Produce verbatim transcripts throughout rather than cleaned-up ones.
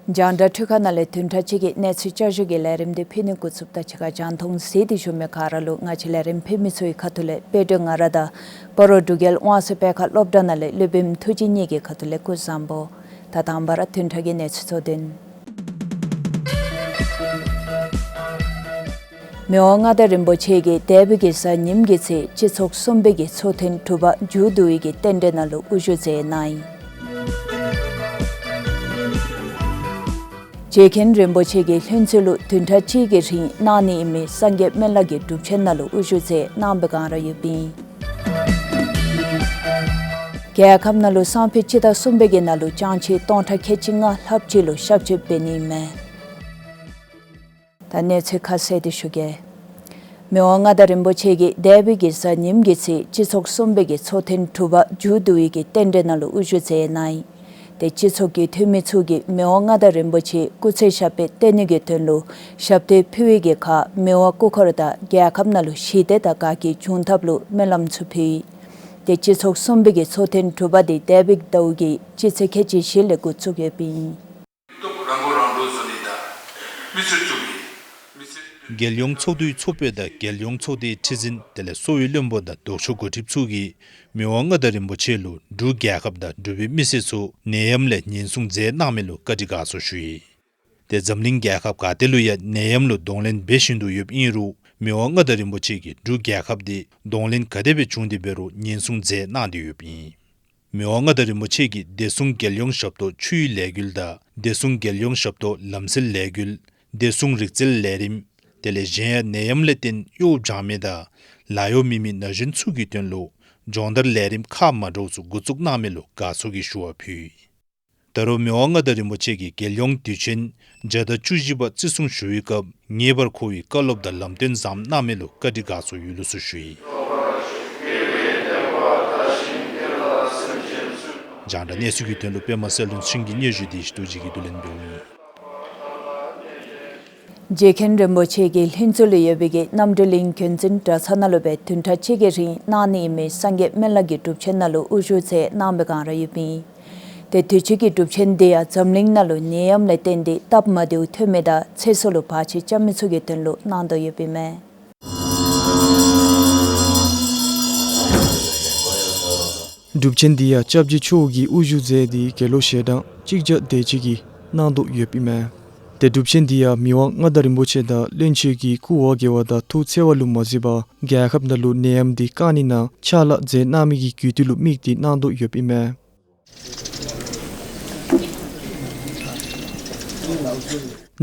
རྒྱང་བསྒྲགས་འཕྲུལ་ཁང་ནང་ལས་བདུན་ཕྲག་གཅིག་གི་གནས་ཚུལ་བསྐྱར་ཞུ་གི་ལས་རིམ་འདི་ཕུལ་ནི་འགོ་བཙུགསཔ་ད་ཕྱི་ཁར་རྒྱང་མཐོང་གཟིགས་ཏེ་བཞུགས་མི་ག་ར་ལུ་ང་བཅས་ལས་རིམ་ཕུལ་མི་ཚུ་གི་ཁ་ཐུག་ལས་དཔལ་སྒྲོན་ང་ར་དང་སྤ་རོ་འབྲུག་རྒྱལ་དབང་གསོ་སྤེལ་ཁང་སློབ་གྲྭ་ནང་ལས་སློབ་དཔོན་ཐུགས་རྗེ་གཉིས་ཀྱི་ཁ་ཐུག་ལས་སྐུ་གཟུགས་བཟང་པོ། ད་དང་པ་ར་བདུན་ཕྲག་གི་གནས་ཚུལ་གཙོ་དོན། མི་དབང་མངའ་བདག་རིན་པོ་ཆེ་གིས་འདས་པའི་གཟའ་ཉིམ་གི་ཚེ་སྤྱི་ཚོགས་གསུམ་པའི་གི་ཚོགས་ཐེངས་དྲུག་པ་མཇུག་བསྡུ་བའི་གི་རྟེན་འབྲེལ་ནང་ལུ་དབུ་བཞུགས་མཛད་གནང་ཡི། རྗེ་མཁན་རིན་པོ་ཆེ་གིས་ལྷུན་རྩེ་ལུ་བདུན་ཕྲག་གཅིག་གི་རིང་གནང་ནི་ཨིན་མི་སངས་རྒྱས་སྨན་བླ་གི་སྒྲུབ་ཆེན་ནང་ལུ་དབུ་བཞུགས་མཛད་གནང་བའི་བསྒང་ར་ཡོདཔ་ཨིན། རྒྱལ་ཁབ་ནང་ལུ་སང་ཕོད་སྤྱི་ཟླ་གསུམ་པའི་གི་ནང་ལུ་བྱང་ཁྱི་སྟོང་ཕྲག་ཁལ་གཅིག་ལྔ་ལྷགཔ་ཅིག་ལུ་ཞབས་ཕྱི་འབད་ནི་ཨིན་མས། ད་གནས་ཚུལ་ཁ་གསལ་ཏེ་ཞུ་གེ། མི་དབང་མངའ་བདག་རིན་པོ་ཆེ་གིས་འདས་པའི་གི་གཟའ་ཉིམ་གི་ཚེ་སྤྱི་ཚོགས་གསུམ་པའི་གི་ཚོགས་ཐེངས་དྲུག་པ་མཇུག་བསྡུ་བའི་གི་རྟེན་འབྲེལ་ནང་ལུ་དབུ་བཞུགས་མཛད་གནང་ཡི། ཏེ་སྤྱི་ཚོགས་ཀྱི་འཐུས་མི་ཚུ་གིས་མི་དབང་མངའ་བདག་རིན་པོ་ཆེ་སྐུ་ཚེ་ཞབས་པད་བརྟན་ནི་གི་དོན་ལུ་ཞབས་ཏོག་ཕུལ་བའི་གི་ཁར་མི་དབང་སྐུ་འཁོར་དང་རྒྱལ་ཁབ་ནང་ལུ་ཞི་བདེ་དང་དགའ་སྐྱིད་འབྱུང་ཐབས་ལུ་སྨོན་ལམ་ཚུ་ཕུལ་ཡི། ཏེ་སྤྱི་ཚོགས་གསུམ་པའི་གི་ཚོགས་ཐེངས་དྲུག་པ་དེ་འདས་པའི་ཟླཝ་གི་སྤྱི་ཚེས་ཁལ་གཅིག་བཞི་ལས་འགོ་བཙུགས་ཡོདཔ་ཨིན། རྒྱལ་ཡོངས་ཚོགས་འདུའི་ཚོགས་དཔོན་དང་རྒྱལ་ཡོངས་ཚོགས་སྡེའི་ཁྲི་འཛིན་དེ་ལས་གསོ་བའི་བློན་པོ་དང་ལྡོག་ཕྱོགས་འགོ་ཁྲིདཔ་ཚུ་གིས་མི་དབང་མངའ་བདག་རིན་པོ་ཆེ་ལུ་འབྲུག་རྒྱལ་ཁབ་དང་འབྲུག་པའི་མི་སེར་ཚུ་ནད་ཡམས་ལས་ཉེན་སྲུང་མཛད་གནང་མི་ལུ་བཀའ་དྲིན་དགའ་ཚོར་ཞུ་ཡི། ཏེ་འཛམ་གླིང་རྒྱལ་ཁབ་ག་ཏེ་ལུ་ཡང་ནད་ཡམས་ལུ་གདོང་ལེན་འབད་བཞིན་དུ་ཡོདཔ་ཨིན་རུང་མི་དབང་མངའ་བདག་རིན་པོ་ཆེ་གིས་འབྲུག་རྒྱལ་ཁབ་དེ་གདོང་ལེན་ག་དེ་སྦེ་བྱུང་སྟེ་འབད་རུང་ཉེན་སྲུང་མཛད་གནང་སྟེ་ཡོདཔ་ཨིན། མི་དབང་མངའ་བདག་རིན་པོ་ཆེ་གིས་བདེ་སྲུང་རྒྱལ་ཡོངས་ཞབས་ཏོག་ཆུའི་ལས་འགུལ་དང་བདེ་སྲུང་རྒྱལ་ཡོངས་ཞབས་ཏོག་ལམ་སེལ་ལས་འགུལ། བདེ་སྲུང་རིག་རྩལ་ལས་རིམ། དེ་ལས་གཞན་ཡང་ནད་ཡམས་ལས་བརྟེན་གཡོག་བྱང་མི་དང་ལཱ་གཡོག་མེད་མི་ན་གཞོན་ཚུ་གི་དོན་ལུ་སྦྱོང་བརྡར་ལས་རིམ་ཁག་མ་འདྲཝ་ཚུ་འགོ་བཙུགས་གནང་མི་ལུ་དགའ་ཚོར་གྱི་ཞུ་བ་ཕུལ་ཡི། ད་རུང་མི་དབང་མངའ་བདག་རིན་པོ་ཆེ་གིས་རྒྱལ་ཡོངས་དུས་ཆེན་བརྒྱ་དང་བཅུ་བཞི་པ་བརྩི་སྲུང་ཞུ་བའི་སྐབས་ངེས་པར་མཁོ་བའི་བཀའ་སློབ་དང་ལམ་སྟོན་བཟངམ་གནང་མི་ལུ་བཀའ་དྲིན་དགའ་ཚོར་ཡོད་ལུགས་སུ་ཞུ་ཡི། རྒྱང་བསྒྲགས་གནས་ཚུལ་གྱི་དོན་ལུ་པདྨ་གསལ་སྒྲོན་ཚེ་རིང་གི་སྙན་ཞུ་དེ་ཞི་རྡོ་རྗེ་གིས་བསྡུ་ལེན་འབདཝ་ཨིན། རྗེ་མཁན་རིན་པོ་ཆེ་གིས་ལྷུན་རྩེ་ལུ་ཡོད་པའི་གི་རྣམ་གྲོལ་གླིང་དགོན་འཛིན་གྲྭ་ཚང་ནང་ལུ་སྦེ་བདུན་ཕྲག་གཅིག་གི་རིང་གནང་ནི་ཨིན་མི་སངས་རྒྱས་སྨན་བླ་གི་སྒྲུབ་ཆེན་ནང་ལུ་དབུ་བཞུགས་མཛད་གནང་བའི་བསྒང་ར་ཡོདཔ་ཨིན། ཏེ་དུས་ཅི་གི་སྒྲུབ་ཆེན་དེ་ཡང་འཛམ་གླིང་ནང་ལུ་ནད་ཡམས་ལས་བརྟེན་ཏེ་སྟབས་མ་བདེཝ་ཐོན་མི་དང་ཚེ་སྲོག་ལུ་བར་ཆད་རྐྱབ་མི་ཚུ་གི་དོན་ལུ་གནང་དོ་ཡོདཔ་ཨིན་མས། སྒྲུབ་ཆེན་འདི་ཡང་སྐྱབས་རྗེ་མཆོག་གིས་དབུ་བཞུགས་མཛད་དེ་དགེ་སློང་ཞལ་གྲངས་གཅིག་བརྒྱ་དེ་ཅིག་གིས་གནང་དོ་ཡོདཔ་ཨིན་མས། ཏེ་སྒྲུབ་ཆེན་འདི་ཡང་མི་དབང་མངའ་བདག་རིན་པོ་ཆེ་དང་བློན་ཆེན་གྱི་སྐུ་འོ་བརྒྱལ་བ་དང་ཐུགས་འཚེར་བ་ལུ་མ་གཟིགས་པར་རྒྱལ་ཁབ་ནང་ལུ་ནད་ཡམས་འདི་བཀག་ནི་ནང་ཕྱག་ལཱ་མཛད་གནང་མི་གི་དགོས་འདུན་ལུ་དམིགས་ཏེ་གནང་དོ་ཡོདཔ་ཨིན་མས།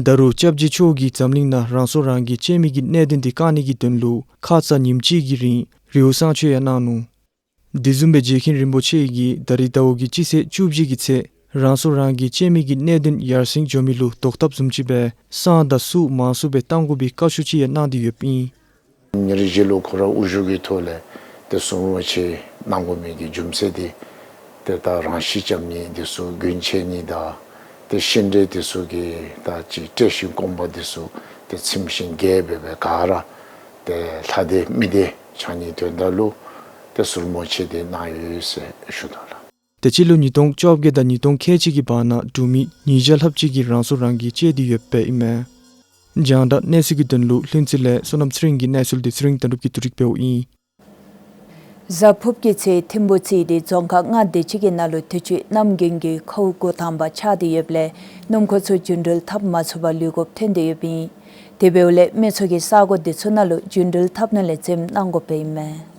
ད་རུང་སྐྱབས་རྗེ་མཆོག་གིས་འཛམ་གླིང་ནང་རང་སྲོག་རང་གིས་གཅད་མི་གི་གནད་དོན་འདི་བཀག་ནི་གི་དོན་ལུ་ཁ་ཙ་ཉིནམ་གཅིག་གི་རིང་རི་བོ་བསང་མཆོད་ཡང་གནང་ནུག། དེ་བཟུམ་སྦེ་རྗེ་མཁན་རིན་པོ་ཆེ་གིས་ད་རིས་ཟླཝ་གི་སྤྱི་ཚེས་བཅུ་བཞི་གི་ཚེ་རང་སྲོག་རང་གིས་གཅད་མི་གི་གནད་དོན་ཡར་སེང་འགྱོ་མི་ལུ་བཟློག་ཐབས་བཟུམ་ཅིག་སྦེ་བསང་དང་གསུར་མང་སུ་སྦེ་བཏང་དགོ་པའི་བཀའ་ཤོག་ཅིག་ཡང་གནང་སྟེ་ཡོདཔ་ཨིན། ཉེར་བཞི་ལུ་ཁོ་ར་དབུ་བཞུགས་ཀྱི་ཐོག་ལས་ཏེ་གསུང་རོགས་ཅིག་གནང་དགོ་མི་གི་རྒྱུ་མཚན་འདི་ཏེ་ད་རང་ཤི་རྐྱབ་ནི་འདི་ཚུ་རྒྱུན་ཆད་ནི་དང་ཏེ་ཤི་འདྲེ་འདི་ཚུ་གི་ད་ཅིག་བཀྲེས་ཤིང་སྐོམ་པ་འདི་ཚུ་ཏེ་ཚིམ་ཞིང་རྒྱས་སྦེ་སྦེ་ག་ར་ཏེ་ལྷ་བདེ་མི་བདེ་ཆགས་ནིའི་དོན་དག་ལུ་ཏེ་གསུར་མོ་ཆེ་འདི་གནང་ཡོད་ཟེར་ཞུ་དོ་ལགས། ཏེ་སྤྱི་ལོ་ཉིས་སྟོང་བཅོ་བརྒྱད་དང་ཉིས་སྟོང་ཁལ་གཅིག་གི་བར་ན་འབྲུག་མི་ཉིས་བརྒྱ་ལྷགཔ་ཅིག་གིས་རང་སྲོག་རང་གིས་བཅད་དེ་ཡོདཔ་ཨིན་མས། རྒྱང་བསྒྲགས་གནས་ཚུལ་གྱི་དོན་ལུ་ལྷུན་རྩེ་ལས་བསོད་ནམས་ཚེ་རིང་གི་གནས་ཚུལ་འདི་ཚེ་རིང་དོན་གྲུབ་ཀྱིས་བསྡུ་སྒྲིག་འབདཝ་ཨིན། གཟའ་ཕུརཔ་གི་ཚེ་ཐིམ་ཕུག་རྩིས་ཏེ་རྫོང་ཁག་ལྔ་དེ་ཅིག་གི་ནང་ལུ་དུས་ཅི་གནམ་དགུན་གྱི་ཁཝ་འགོ་དང་པ་ཆགས་ཏེ་ཡོདཔ་ལས་སྣུམ་འཁོར་ཚུ་རྒྱུན་འགྲུལ་འཐབ་མ་ཚུགས་པར་ལུས་དགོཔ་ཐོན་ཏེ་ཡོདཔ་ཨིན། དེ་འབདཝ་ལས་མི་ཚུ་གིས་ས་གོ་དེ་ཚུ་ནང་ལུ་རྒྱུན་འགྲུལ་འཐབ་ནི་ལས་འཛེམ་གནང་དགོཔ་ཨིན་མས།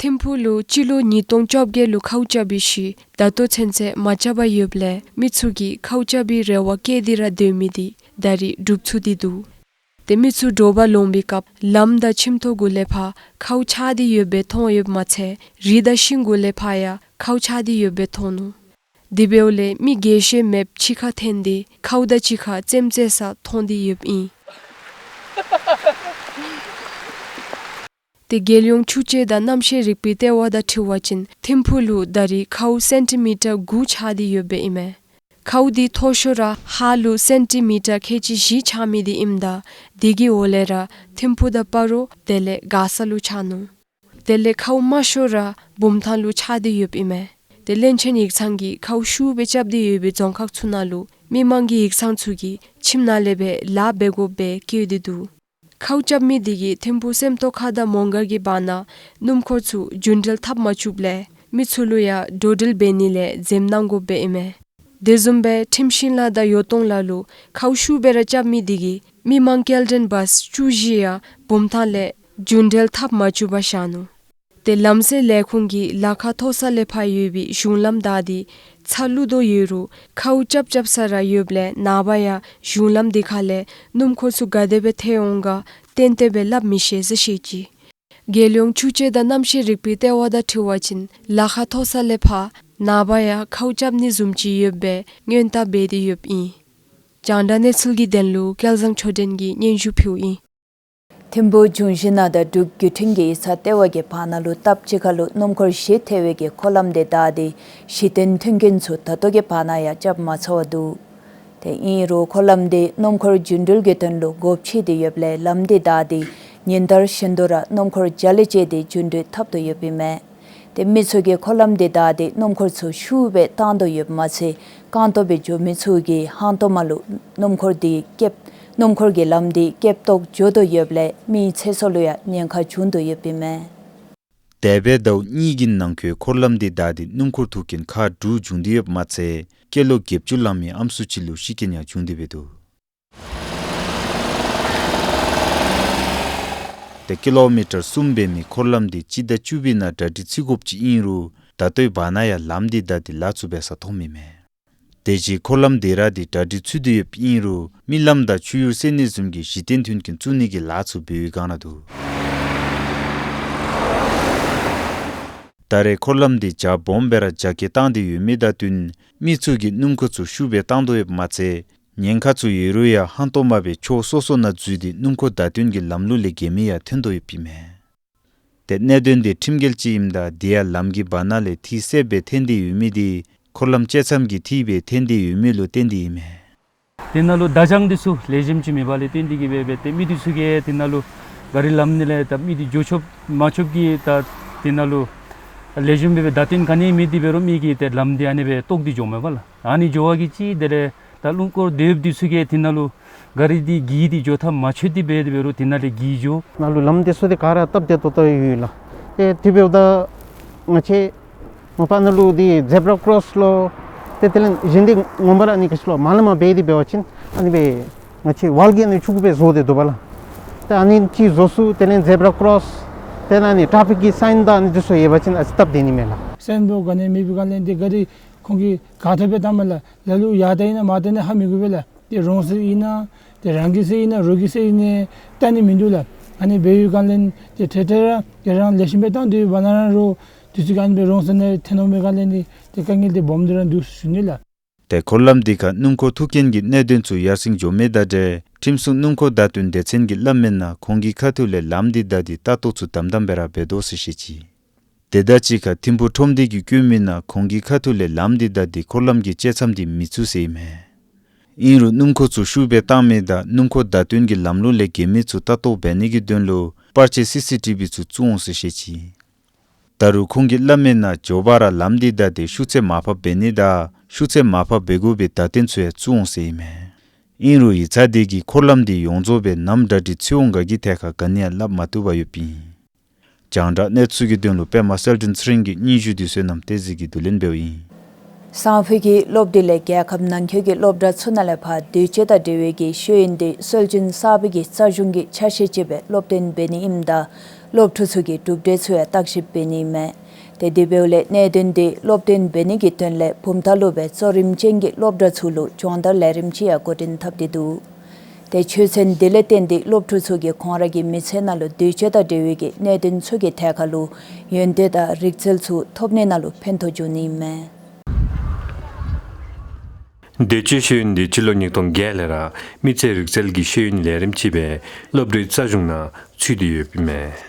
ཐིམ་ཕུག་ལུ་སྤྱི་ལོ་ཉིས་སྟོང་བཅོ་བརྒྱད་ལུ་ཁཝ་རྐྱབ་པའི་ཤུལ་ད་ལྟོ་ཚུན་ཚོད་མ་རྐྱབ་པར་ཡོདཔ་ལས་མི་ཚུ་གིས་ཁཝ་རྐྱབ་པའི་རེ་བ་བསྐྱེད་དེ་ར་སྡོད་མི་འདི་ད་རིས་འགྲུབ་ཚུགས་ཏེ་འདུག། ཏེ་མི་ཚུ་དྲོ་པ་ལོང་པའི་སྐབས་ལམ་དང་ཁྱིམ་ཐོག་གུ་ལས་ཕར་ཁཝ་ཆགས་ཏེ་ཡོདཔ་སྦེ་མཐོང་ཡོདཔ་མ་ཚད་རི་དང་ཤིང་གུ་ལས་ཕར་ཡང་ཁཝ་ཆགས་ཏེ་ཡོདཔ་སྦེ་མཐོང་ནུག། དེ་འབདཝ་ལས་མི་རྒས་ཤོས་མེདཔ་ཕྱི་ཁར་འཐོན་ཏེ་ཁཝ་དང་གཅིག་ཁར་རྩེདམོ་རྩེ་ས་མཐོང་སྟེ་ཡོདཔ་ཨིན། ཏེ་རྒྱལ་ཡོངས་ཆུ་དཔྱད་དང་གནམ་གཤིས་རིག་པའི་ལྟེ་བ་དང་འཁྲིལ་བ་ཅིན་ཐིམ་ཕུག་ལུ་ད་རིས་ཁཝ་སེན་ཊི་མི་ཊར་དགུ་ཆགས་ཏེ་ཡོདཔ་ཨིན་མས། ཁཝ་འདི་མཐོ་ཤོས་ར་ཧཱ་ལུ་སེན་ཊི་མི་ཊར་ཁལ་གཅིག་བཞི་ཆགས་མི་འདི་ཨིནམ་ད་དེ་གི་འོག་ལས་ར་ཐིམ་ཕུག་དང་སྤ་རོ་དེ་ལས་མགར་ས་ལུ་ཆགས་ནུག། དེ་ལས་ཁཝ་དམའ་ཤོས་ར་བུམ་ཐང་ལུ་ཆགས་ཏེ་ཡོདཔ་ཨིན་མས། ཏེ་བློན་ཆེན་ཡིག་ཚང་གིས་ཁཝ་ཤུགས་སྦེ་རྐྱབ་སྟེ་ཡོད་པའི་རྫོང་ཁག་ཚུ་ནང་ལུ་མི་མང་གིས་ཡིག་ཚང་ཚུ་གི་ཁྱིམ་ནང་ལས་སྦེ་ལཱ་འབད་དགོཔ་སྦེ་བཀོད་དེ་འདུག། ཁཝ་རྐྱབ་མི་དེ་གིས་ཐིམ་ཕུག་སེམས་རྟོགས་ཁ་དང་མོང་སྒར་གྱི་བར་ན་སྣུམ་འཁོར་ཚུ་རྒྱུན་འགྲུལ་འཐབ་མ་བཅུགཔ་ལས་མི་ཚུ་ལུ་ཡང་འགྲོ་འགྲུལ་འབད་ནི་ལས་འཛེམ་གནང་དགོཔ་སྦེ་ཨིན་མས། དེ་བཟུམ་སྦེ་ཁྲིམས་ཤིང་ལ་དང་ཡོ་ཏོང་ལ་ལུ་ཁཝ་ཤུགས་སྦེ་ར་རྐྱབ་མི་དེ་གིས་མི་མང་སྐྱེལ་འདྲེན་བཱསི་བཅུ་བཞི་ཡང་བུམ་ཐང་ལས་རྒྱུན་འགྲུལ་འཐབ་མ་བཅུག་པར་བཞག་ནུག། ཏེ་ལམ་སེལ་ལས་ཁུངས་ཀྱིས་ལ་ཁ་མཐོ་ས་ལས་ཕར་ཡོད་པའི་གཞུང་ལམ་བདའ་སྟེ་ཚ་བླུག་དོ་ཡོད་རུང་ཁཝ་རྐྱབ་རྐྱབ་ས་ར་ཡོདཔ་ལས་ནངས་པ་ཡང་གཞུང་ལམ་དེ་ཁ་ལས་སྣུམ་འཁོར་ཚུ་ག་དེ་སྦེ་ཐལ་འོང་ག་གཏན་གཏན་སྦེ་སླབ་མི་ཤེས་ཟེར་བཤད་ཅི། རྒྱལ་ཡོངས་ཆུ་དཔྱད་དང་གནམ་གཤིས་རིག་པའི་ལྟེ་བ་དང་འཁྲིལ་བ་ཅིན་ལ་ཁ་མཐོ་ས་ལས་ཕར་ནངས་པ་ཡང་ཁཝ་རྐྱབ་ནི་བཟུམ་ཅིག་ཡོདཔ་སྦེ་སྔོན་བརྡ་འབད་དེ་ཡོདཔ་ཨིན། རྒྱང་བསྒྲགས་གནས་ཚུལ་གྱི་དོན་ལུ་སྐལ་བཟང་ཆོས་ལྡན་གྱིས་སྙན་ཞུ་ཕུལཝ་ཨིན། ཐིམ་ཕུག་འབྱུང་བཞི་ནང་དང་འབྲུག་བརྒྱུད་འཕྲིན་གྱི་ཡིག་ཚང་ལྟེ་བ་གི་བར་ན་ལུ་སྟབས་གཅིག་ཁར་ལུ་སྣུམ་འཁོར་བཞི་ཐལ་བའི་གི་འཁོར་ལམ་དེ་བདའ་སྟེ་གཞི་རྟེན་མཐུན་རྐྱེན་ཚུ་ད་ལྟོ་གི་བར་ན་ཡང་རྐྱབ་མ་ཚརཝ་འདུག། ཏེ་ཨིན་རུང་འཁོར་ལམ་དེ་སྣུམ་འཁོར་རྒྱུན་འགྲུལ་གྱི་དོན་ལུ་སྒོ་ཕྱེ་སྟེ་ཡོདཔ་ལས་ལམ་དེ་བདའ་སྟེ་ཉིན་ལྟར་བཞིན་དུ་ར་སྣུམ་འཁོར་བརྒྱ་ལས་བཅད་དེ་རྒྱུན་འགྲུལ་འཐབ་དོ་ཡོདཔ་ཨིན་མས། ཏེ་མི་ཚུ་གིས་འཁོར་ལམ་དེ་བདའ་སྟེ་སྣུམ་འཁོར་ཚུ་ཤུགས་སྦེ་བཏང་དོ་ཡོདཔ་མ་ཚད་རྐང་སྟོང་སྦེ་འགྱོ་མི་ཚུ་གིས་ཧང་སྟོང་མ་ལུ་སྣུམ་འཁོར་དེ་སྐེདཔ་སྣུམ་འཁོར་གྱི་ལམ་དེ་སྐེདཔ་བཏོག་འགྱོ་དོ་ཡོདཔ་ལས་མིའི་ཚེ་སྲོག་ལུ་ཡང་ཉེན་ཁ་འབྱུང་དོ་ཡོདཔ་ཨིན་མས། འདས་པའི་ཟླཝ་གཉིས་ཀྱི་ནང་འཁོད་འཁོར་ལམ་དེ་བདའ་སྟེ་སྣུམ་འཁོར་ཐུག་རྐྱེན་ཁག་དྲུག་བྱུང་སྟེ་ཡོདཔ་མ་ཚད་སྐྱེས་ལོ་བརྒྱད་ཅུ་ལང་མི་ཨམ་སྲུ་ཅིག་ལུ་ཤི་རྐྱེན་ཡང་བྱུང་སྟེ་འབད་འདུག། ཏེ་ཀི་ལོ་མི་ཊར་གསུམ་འབད་མི་འཁོར་ལམ་དེ་སྤྱི་ཟླ་བཅུ་པའི་ནང་གྲ་སྒྲིག་ཚུད་དགོཔ་ཅིག་ཨིན་རུང་ད་ལྟོའི་བར་ན་ཡང་ལམ་དེ་བདའ་སྟེ་ལཱ་ཚུ་འབད་ས་མཐོངམ་ཨིན་མས། དེ་ཅིག་འཁོར་ལམ་དེ་ར་དེ་གྲ་སྒྲིག་ཚུད་དེ་ཡོདཔ་ཨིན་རུང་མི་ལམ་དང་ཆུ་ཡུར་སེལ་ནི་བཟུམ་གྱི་གཞི་རྟེན་མཐུན་རྐྱེན་བཙུགས་ནི་གི་ལཱ་ཚུ་འབད་བའི་སྒང་ར་འདུག། ད་རེས་འཁོར་ལམ་དེ་རྒྱ་སྦོམ་སྦེ་ར་རྒྱ་སྐྱེད་བཏང་སྟེ་ཡོད་མི་དང་བསྟུན་མི་ཚུ་གིས་སྣུམ་འཁོར་ཚུ་ཤུགས་སྦེ་བཏང་དོ་ཡོདཔ་མ་ཚད་ཉེན་ཁ་ཚུ་ཡོད་རུང་ཡང་ཧང་སྟོང་མ་སྦེ་ཕྱོགས་སོ་སོ་ནང་འཛུལ་ཏེ་སྣུམ་འཁོར་བརྡ་སྟོན་གྱི་ལམ་ལུགས་ལས་འགལ་མི་ཡང་ཐོན་དོ་ཡོདཔ་ཨིན་མས། ཏེ་གནད་དོན་དེ་ཁྲིམས་འགལ་ཅིག་ཨིནམ་ད་དེ་ཡང་ལམ་གྱི་བར་ན་ལས་ཐིག་སེལ་སྦེ་འཐེན་ཏེ་ཡོད་མི་དེ་འཁོར་ལམ་བཅད་མཚམས་ཀྱི་ཐིག་སྦེ་འཐེན་ཏེ་ཡོད་མི་ལུ་བརྟེན་ཏེ་ཨིན་མས། དེ་ནང་ལུ་བརྡ་བྱང་འདི་ཚུ་ལེགས་ཤོམ་ཅིག་མེད་པ་ལས་བརྟེན་ཏེ་གིས་འབད་འབད་ཏེ་མི་འདི་ཚུ་གིས་དེ་ནང་ལུ་ག་རི་ལམ་ནང་ལས་ད་མི་འདི་འགྱོ་ཆོགཔ་མ་ཆོགཔ་གི་ད་དེ་ནང་ལུ་ལེགས་ཤོམ་སྦེ་བརྡ་སྟོན་ག་ནི་མེད་དེ་འབད་རུང་མི་གིས་ཏེ་ལམ་འདི་ཨ་ནི་སྦེ་བཏོག་སྟེ་འགྱོཝ་མས་པ་ལགས། ཨ་ནི་འགྱོ་བ་གིས་ཅིག་དེ་ལས་ད་སྣུམ་འཁོར་སྡོད་འདི་ཚུ་གིས་དེ་ནང་ལུ་ག་རི་འདི་འགྱིར་ཏེ་འགྱོ་ཐབས་མ་ཆོད་དེ་འབད་དེ་འབད་རུང་དེ་ནང་ལས་འགྱིར་འགྱོ། ནང་ལུ་ལམ་འདི་ཚུ་འདི་ག་ར་སྟབས་བདེ་ཏོག་ཏོ་ཡོད་ལགས། ཏེ་དེ་འབདཝ་ད་ང་བཅས་མ་པ་ནང་ལུ་འདི་ཛེབ་ར་ཀོརོསི་ལུ་ཏེ་དེ་ལས་གཞན་འདི་ངོ་མ་ར་ཨ་ནི་ག་ཅི་ལོ་མ་ལམ་འབད་དེ་འབད་བ་ཅིན་ཨ་ནི་སྦེ་ང་བཅས་ཝཱལ་གྱི་ཨ་ནི་ཕྱུ་གུ་སྦེ་བཟོ་སྟེ་འདུག་པ་ལགས། ཏེ་ཨ་ནི་ཅིག་བཟོ་ཚུགས། དེ་ལས་ཛེབ་ར་ཀོརོསི་དེ་ལས་ཨ་ནི་ཊ་ཕིག་གི་སའིན་དང་ཨ་ནི་འདི་ཚུ་ཡོད་པ་ཅིན་ཨ་ཙི་སྟབས་བདེ་ནི་མས་ལགས། སའིན་བཟོ་ག་ནི་མེད་པའི་སྒང་ལས་འདི་ག་རི་ཁོང་གིས་ག་ཐོབ་སྦེ་བཏངམ་མས་ལགས། ལ་ལུ་ཡར་བལྟ་ཨིན་ན་མར་བལྟ་ཨིན་ན་ཧ་མི་གོ་བས་ལགས། ཏེ་རོང་ས་ཨིན་ན་ཏེ་རང་གི་ས་ཨིན་ན་རོགས་ཀྱི་ས་ཨིན་ན་བལྟ་ནི་མིན་འདུག་ལགས། ཨ་ནི་འབད་བའི་སྒང་ལས་ཏེ་ཏེ་ཏེ་ར་ཏེ་རང་ལེགས་ཤོམ་སྦེ་བཏང་སྡོད་པ་ན་ར་རོགས་འདི་ཚུ་གིས་ཨ་ནི་སྦེ་རོང་ས་ནང་ཐོན་འོང་པའི་སྒང་ལས་ཏེ་དཀའ་ངལ་འདི་སྦོམ་སྦེ་ར་འདུག་ཟེར་ཞུ་ནི་ལགས། ཏེ་འཁོར་ལམ་འདི་ཁར་སྣུམ་འཁོར་ཐུག་རྐྱེན་གྱི་གནད་དོན་ཚུ་ཡར་སེང་འགྱོ་མི་དང་འབྲེལ་ཁྲིམས་སྲུང་སྣུམ་འཁོར་བརྡ་སྟོན་སྡེ་ཚན་གྱི་བླམ་མི་ནང་ཁོང་གི་ཁ་ཐུག་ལས་ལམ་འདི་བདའ་སྟེ་ལྟ་རྟོག་ཚུ་དམ་དམ་སྦེ་ར་འབད་དོ་ཟེར་བཤད་ཅི། དེ་དང་གཅིག་ཁར་ཐིམ་ཕུག་ཁྲོམ་སྡེ་གི་བཀོད་མི་ནང་ཁོང་གི་ཁ་ཐུག་ལས་ལམ་འདི་བདའ་སྟེ་འཁོར་ལམ་གྱི་བཅད་མཚམས་འདི་མི་ཚུད་ཟེར་ཨིན་མས། ཨིན་རུང་སྣུམ་འཁོར་ཚུ་ཤུགས་སྦེ་བཏང་མི་དང་སྣུམ་འཁོར་བརྡ་སྟོན་གྱི་ལམ་ལུགས་ལས་འགལ་མི་ཚུ་ལྟ་རྟོག་འབད་ནི་གི་དོན་ལུ་པར་ཆས་སི་སི་ཊི་བི་ཚུ་བཙུགས་འོང་ཟེར་བཤད་ཅི། ད་རུང་ཁོང་གི་བླམ་མི་ནང་མགྱོགས་པ་ར་ལམ་འདི་བདའ་སྟེ་ཤུགས་ཚད་མར་ཕབ་འབད་ནི་དང་ཤུགས་ཚད་མར་ཕབ་འབད་དགོ་པའི་བརྡ་སྟོན་ཚུ་ཡང་བཙུགས་འོང་ཟེར་ཨིན་མས། ཨིན་རུང་ཡིག་ཚང་འདི་གིས་འཁོར་ལམ་འདི་ཡོངས་རྫོགས་སྦེ་ནམ་གྲ་སྒྲིག་ཚུད་འོང་ག་གི་ཐད་ཁར་ག་ནི་ཡང་སླབ་མ་བཏུབ་པར་ཡོདཔ་ཨིན། རྒྱང་བསྒྲགས་གནས་ཚུལ་གྱི་དོན་ལུ་པདྨ་གསལ་སྒྲོན་ཚེ་རིང་གི་སྙན་ཞུ་འདི་བསོད་ནམས་བསྟན་འཛིན་གྱིས་བསྡུ་ལེན་འབདཝ་ཨིན། སང་ཕོད་ཀྱི་སློབ་དུས་ལས་རྒྱལ་ཁབ་ནང་འཁོད་ཀྱི་སློབ་གྲྭ་ཚུ་ནང་ལས་ཕར་དུས་ཆེན་དང་འབྲེལ་བའི་གི་ཤེས་ཡོན་འདི་སྲོལ་རྒྱུན་གསར་པའི་གི་རྩ་གཞུང་གི་ཆ་ཤས་ཅིག་སྦེ་སློབ་སྟོན་འབད་ནི་ཨིནམ་ད་སློབ་ཕྲུག་ཚུ་གིས་གྲུབ་འབྲས་ཚུ་ཡང་བརྟག་ཞིབ་འབད་ནི་ཨིན་མས། ཏེ་དེ་འབདཝ་ལས་གནད་དོན་འདི་སློབ་སྟོན་འབད་ནི་གི་དོན་ལས་བུམ་ཐང་ལུ་སྦེ་གཙོ་རིམ་ཅན་གྱི་སློབ་གྲྭ་ཚུ་ལུ་སྦྱོང་བརྡར་ལས་རིམ་ཅིག་ཡང་འགོ་འདྲེན་འཐབ་སྟེ་འདུག། ཏེ་ཆོས་ཚན་འདི་ལས་བརྟེན་ཏེ་སློབ་ཕྲུག་ཚུ་གིས་ཁོང་ར་གི་མི་ཚེ་ནང་ལུ་དུས་ཆེན་དང་འབྲེལ་བའི་གི་གནད་དོན་ཚུ་གི་ཐད་ཁར་ལུ་ཡོན་ཏན་དང་རིག་རྩལ་ཚུ་ཐོབ་ནི་ནང་ལུ་ཕན་ཐོགས་འབྱུང་ནི་ཨིན་མས། དུས་ཆེན་ཤེས་ཡོན་འདི་སྤྱི་ལོ་ཉིས་སྟོང་བརྒྱད་ལས་ར་མི་ཚེ་རིག་རྩལ་གྱི་ཤེས་ཡོན་ལས་རིམ་ཅིག་སྦེ་སློབ་གྲྭའི་རྩ་གཞུང་ནང་ཚུད་དེ་ཡོདཔ་ཨིན་མས།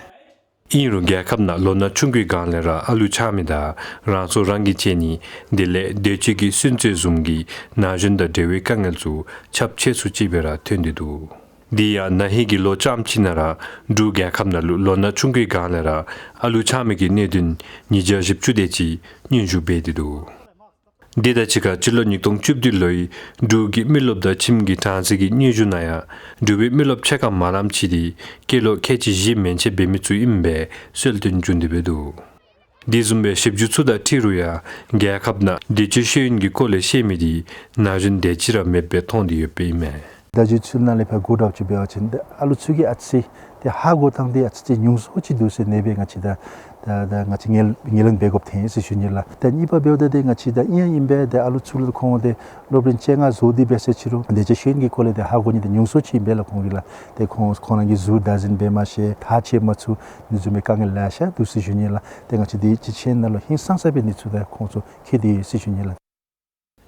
ཨིན་རུང་རྒྱལ་ཁབ་ནང་ལོ་ན་ཆུང་ཀུའི་སྒང་ལས་ར་ཨ་ལུ་ཆགས་མི་དང་རང་སྲོག་རང་གིས་བཅད་ནི་དེ་ལས་དུས་ཆེན་གྱི་སུན་གཙེར་བཟུམ་གྱི་ན་གཞོན་དང་འབྲེལ་བའི་དཀའ་ངལ་ཚུ་ཁྱབ་ཆེ་སུ་ཅིག་སྦེ་ར་ཐོན་ཏེ་འདུག། དེ་ཡང་ན་ཧིང་གི་ལོ་རྐྱངམ་ཅིག་ནང་ར་འབྲུག་རྒྱལ་ཁབ་ནང་ལུ་ལོ་ན་ཆུང་ཀུའི་སྒང་ལས་ར་ཨ་ལུ་ཆགས་མི་གི་གནད་དོན་ཉིས་བརྒྱ་བཞི་བཅུ་དེ་ཅིག་སྙན་ཞུ་འབད་དེ་འདུག། དེ་དང་གཅིག་ཁར་སྤྱི་ལོ་ཉིས་སྟོང་བཅུ་བདུན་ལོའི་འབྲུག་གི་མི་རློབས་དང་ཁྱིམ་གྱི་གྲངས་རྩིས་ཀྱི་སྙན་ཞུ་ནང་ཡང་འབྲུག་པའི་མི་རློབས་ཕྱེད་ཀ་མ་ལངམ་ཅིག་དེ་སྐྱེས་ལོ་ཁལ་གཅིག་བཞི་མན་ཆད་འབད་མི་ཚུ་ཨིན་པའི་གསལ་སྟོན་བྱུང་སྟེ་འབད་འདུག། དེ་བཟུམ་སྦེ་ཞིབ་འཇུག་ཚུ་དང་འཁྲིལ་རུང་ཡང་རྒྱལ་ཁབ་ནང་བདེ་སྤྱོད་ཤེས་ཡོན་གྱི་སྐོར་ལས་ཤེས་མི་དེ་ན་གཞོན་དེ་ཅིག་ར་མེདཔ་སྦེ་མཐོང་སྟེ་ཡོདཔ་ཨིན་མས། བརྡ་བརྒྱུད་ཚུ་ནང་ལས་ཕར་གོ་དྲགཔ་ཅིག་འབད་བ་ཅིན་ཏེ་ཨ་ལུ་ཚུ་གིས་ཨ་ཙི་ཏེ་ཧ་གོ་ཐངས་དེ་ཨ་ཙི་ཅིག་ཉུང་སུ་ཅིག་འདུག་ཟེར་ཨ་ནི་སྦེ་ང་བཅས་ད་ད་ད་ང་བཅས་ངོས་ངོས་ལེན་འབད་དགོཔ་ཐོན་ཡི་ཟེར་ཞུ་ནི་ལགས། ད་གཉིས་པ་འབདཝ་ད་ཏེ་ང་བཅས་ད་ཨིན་ཡང་ཨིན་པས། ཏེ་ཨ་ལུ་ཚུ་ལུ་ཁོང་ཏེ་སློབ་རིམ་བཅོ་ལྔ་བཟོ་སྟེ་འབད་ཟེར་ཅི་རུང་བདེ་སྤྱོད་ཤེས་ཡོན་གྱི་སྐོར་ལས་ཏེ་ཧ་གོ་ནི་དེ་ཉུང་སུ་ཅིག་ཨིན་པས་ལགས། ཁོང་གིས་ལགས་ཏེ་ཁོང་ཁོང་རང་གི་གཟུགས་བདག་འཛིན་འབད་མ་ཤེས། ཐག་བཅད་མ་ཚུགས། དེ་བཟུམ་མའི་དཀའ་ངལ་ལེ་ཤ་འདུག་ཟེར་ཞུ་ནི་ལགས། ཏེ་ང་བཅས་དེ་སྤྱི་ཆིངས་ནང་ལུ་ཧིང་སངས་ས་སྦེ་ཨ་ནི་ཚུ་ད་ཁོང་ཚུ་འཁྱིད་དེ་ཡོད་ཟེར་ཞུ་ནི་ལགས།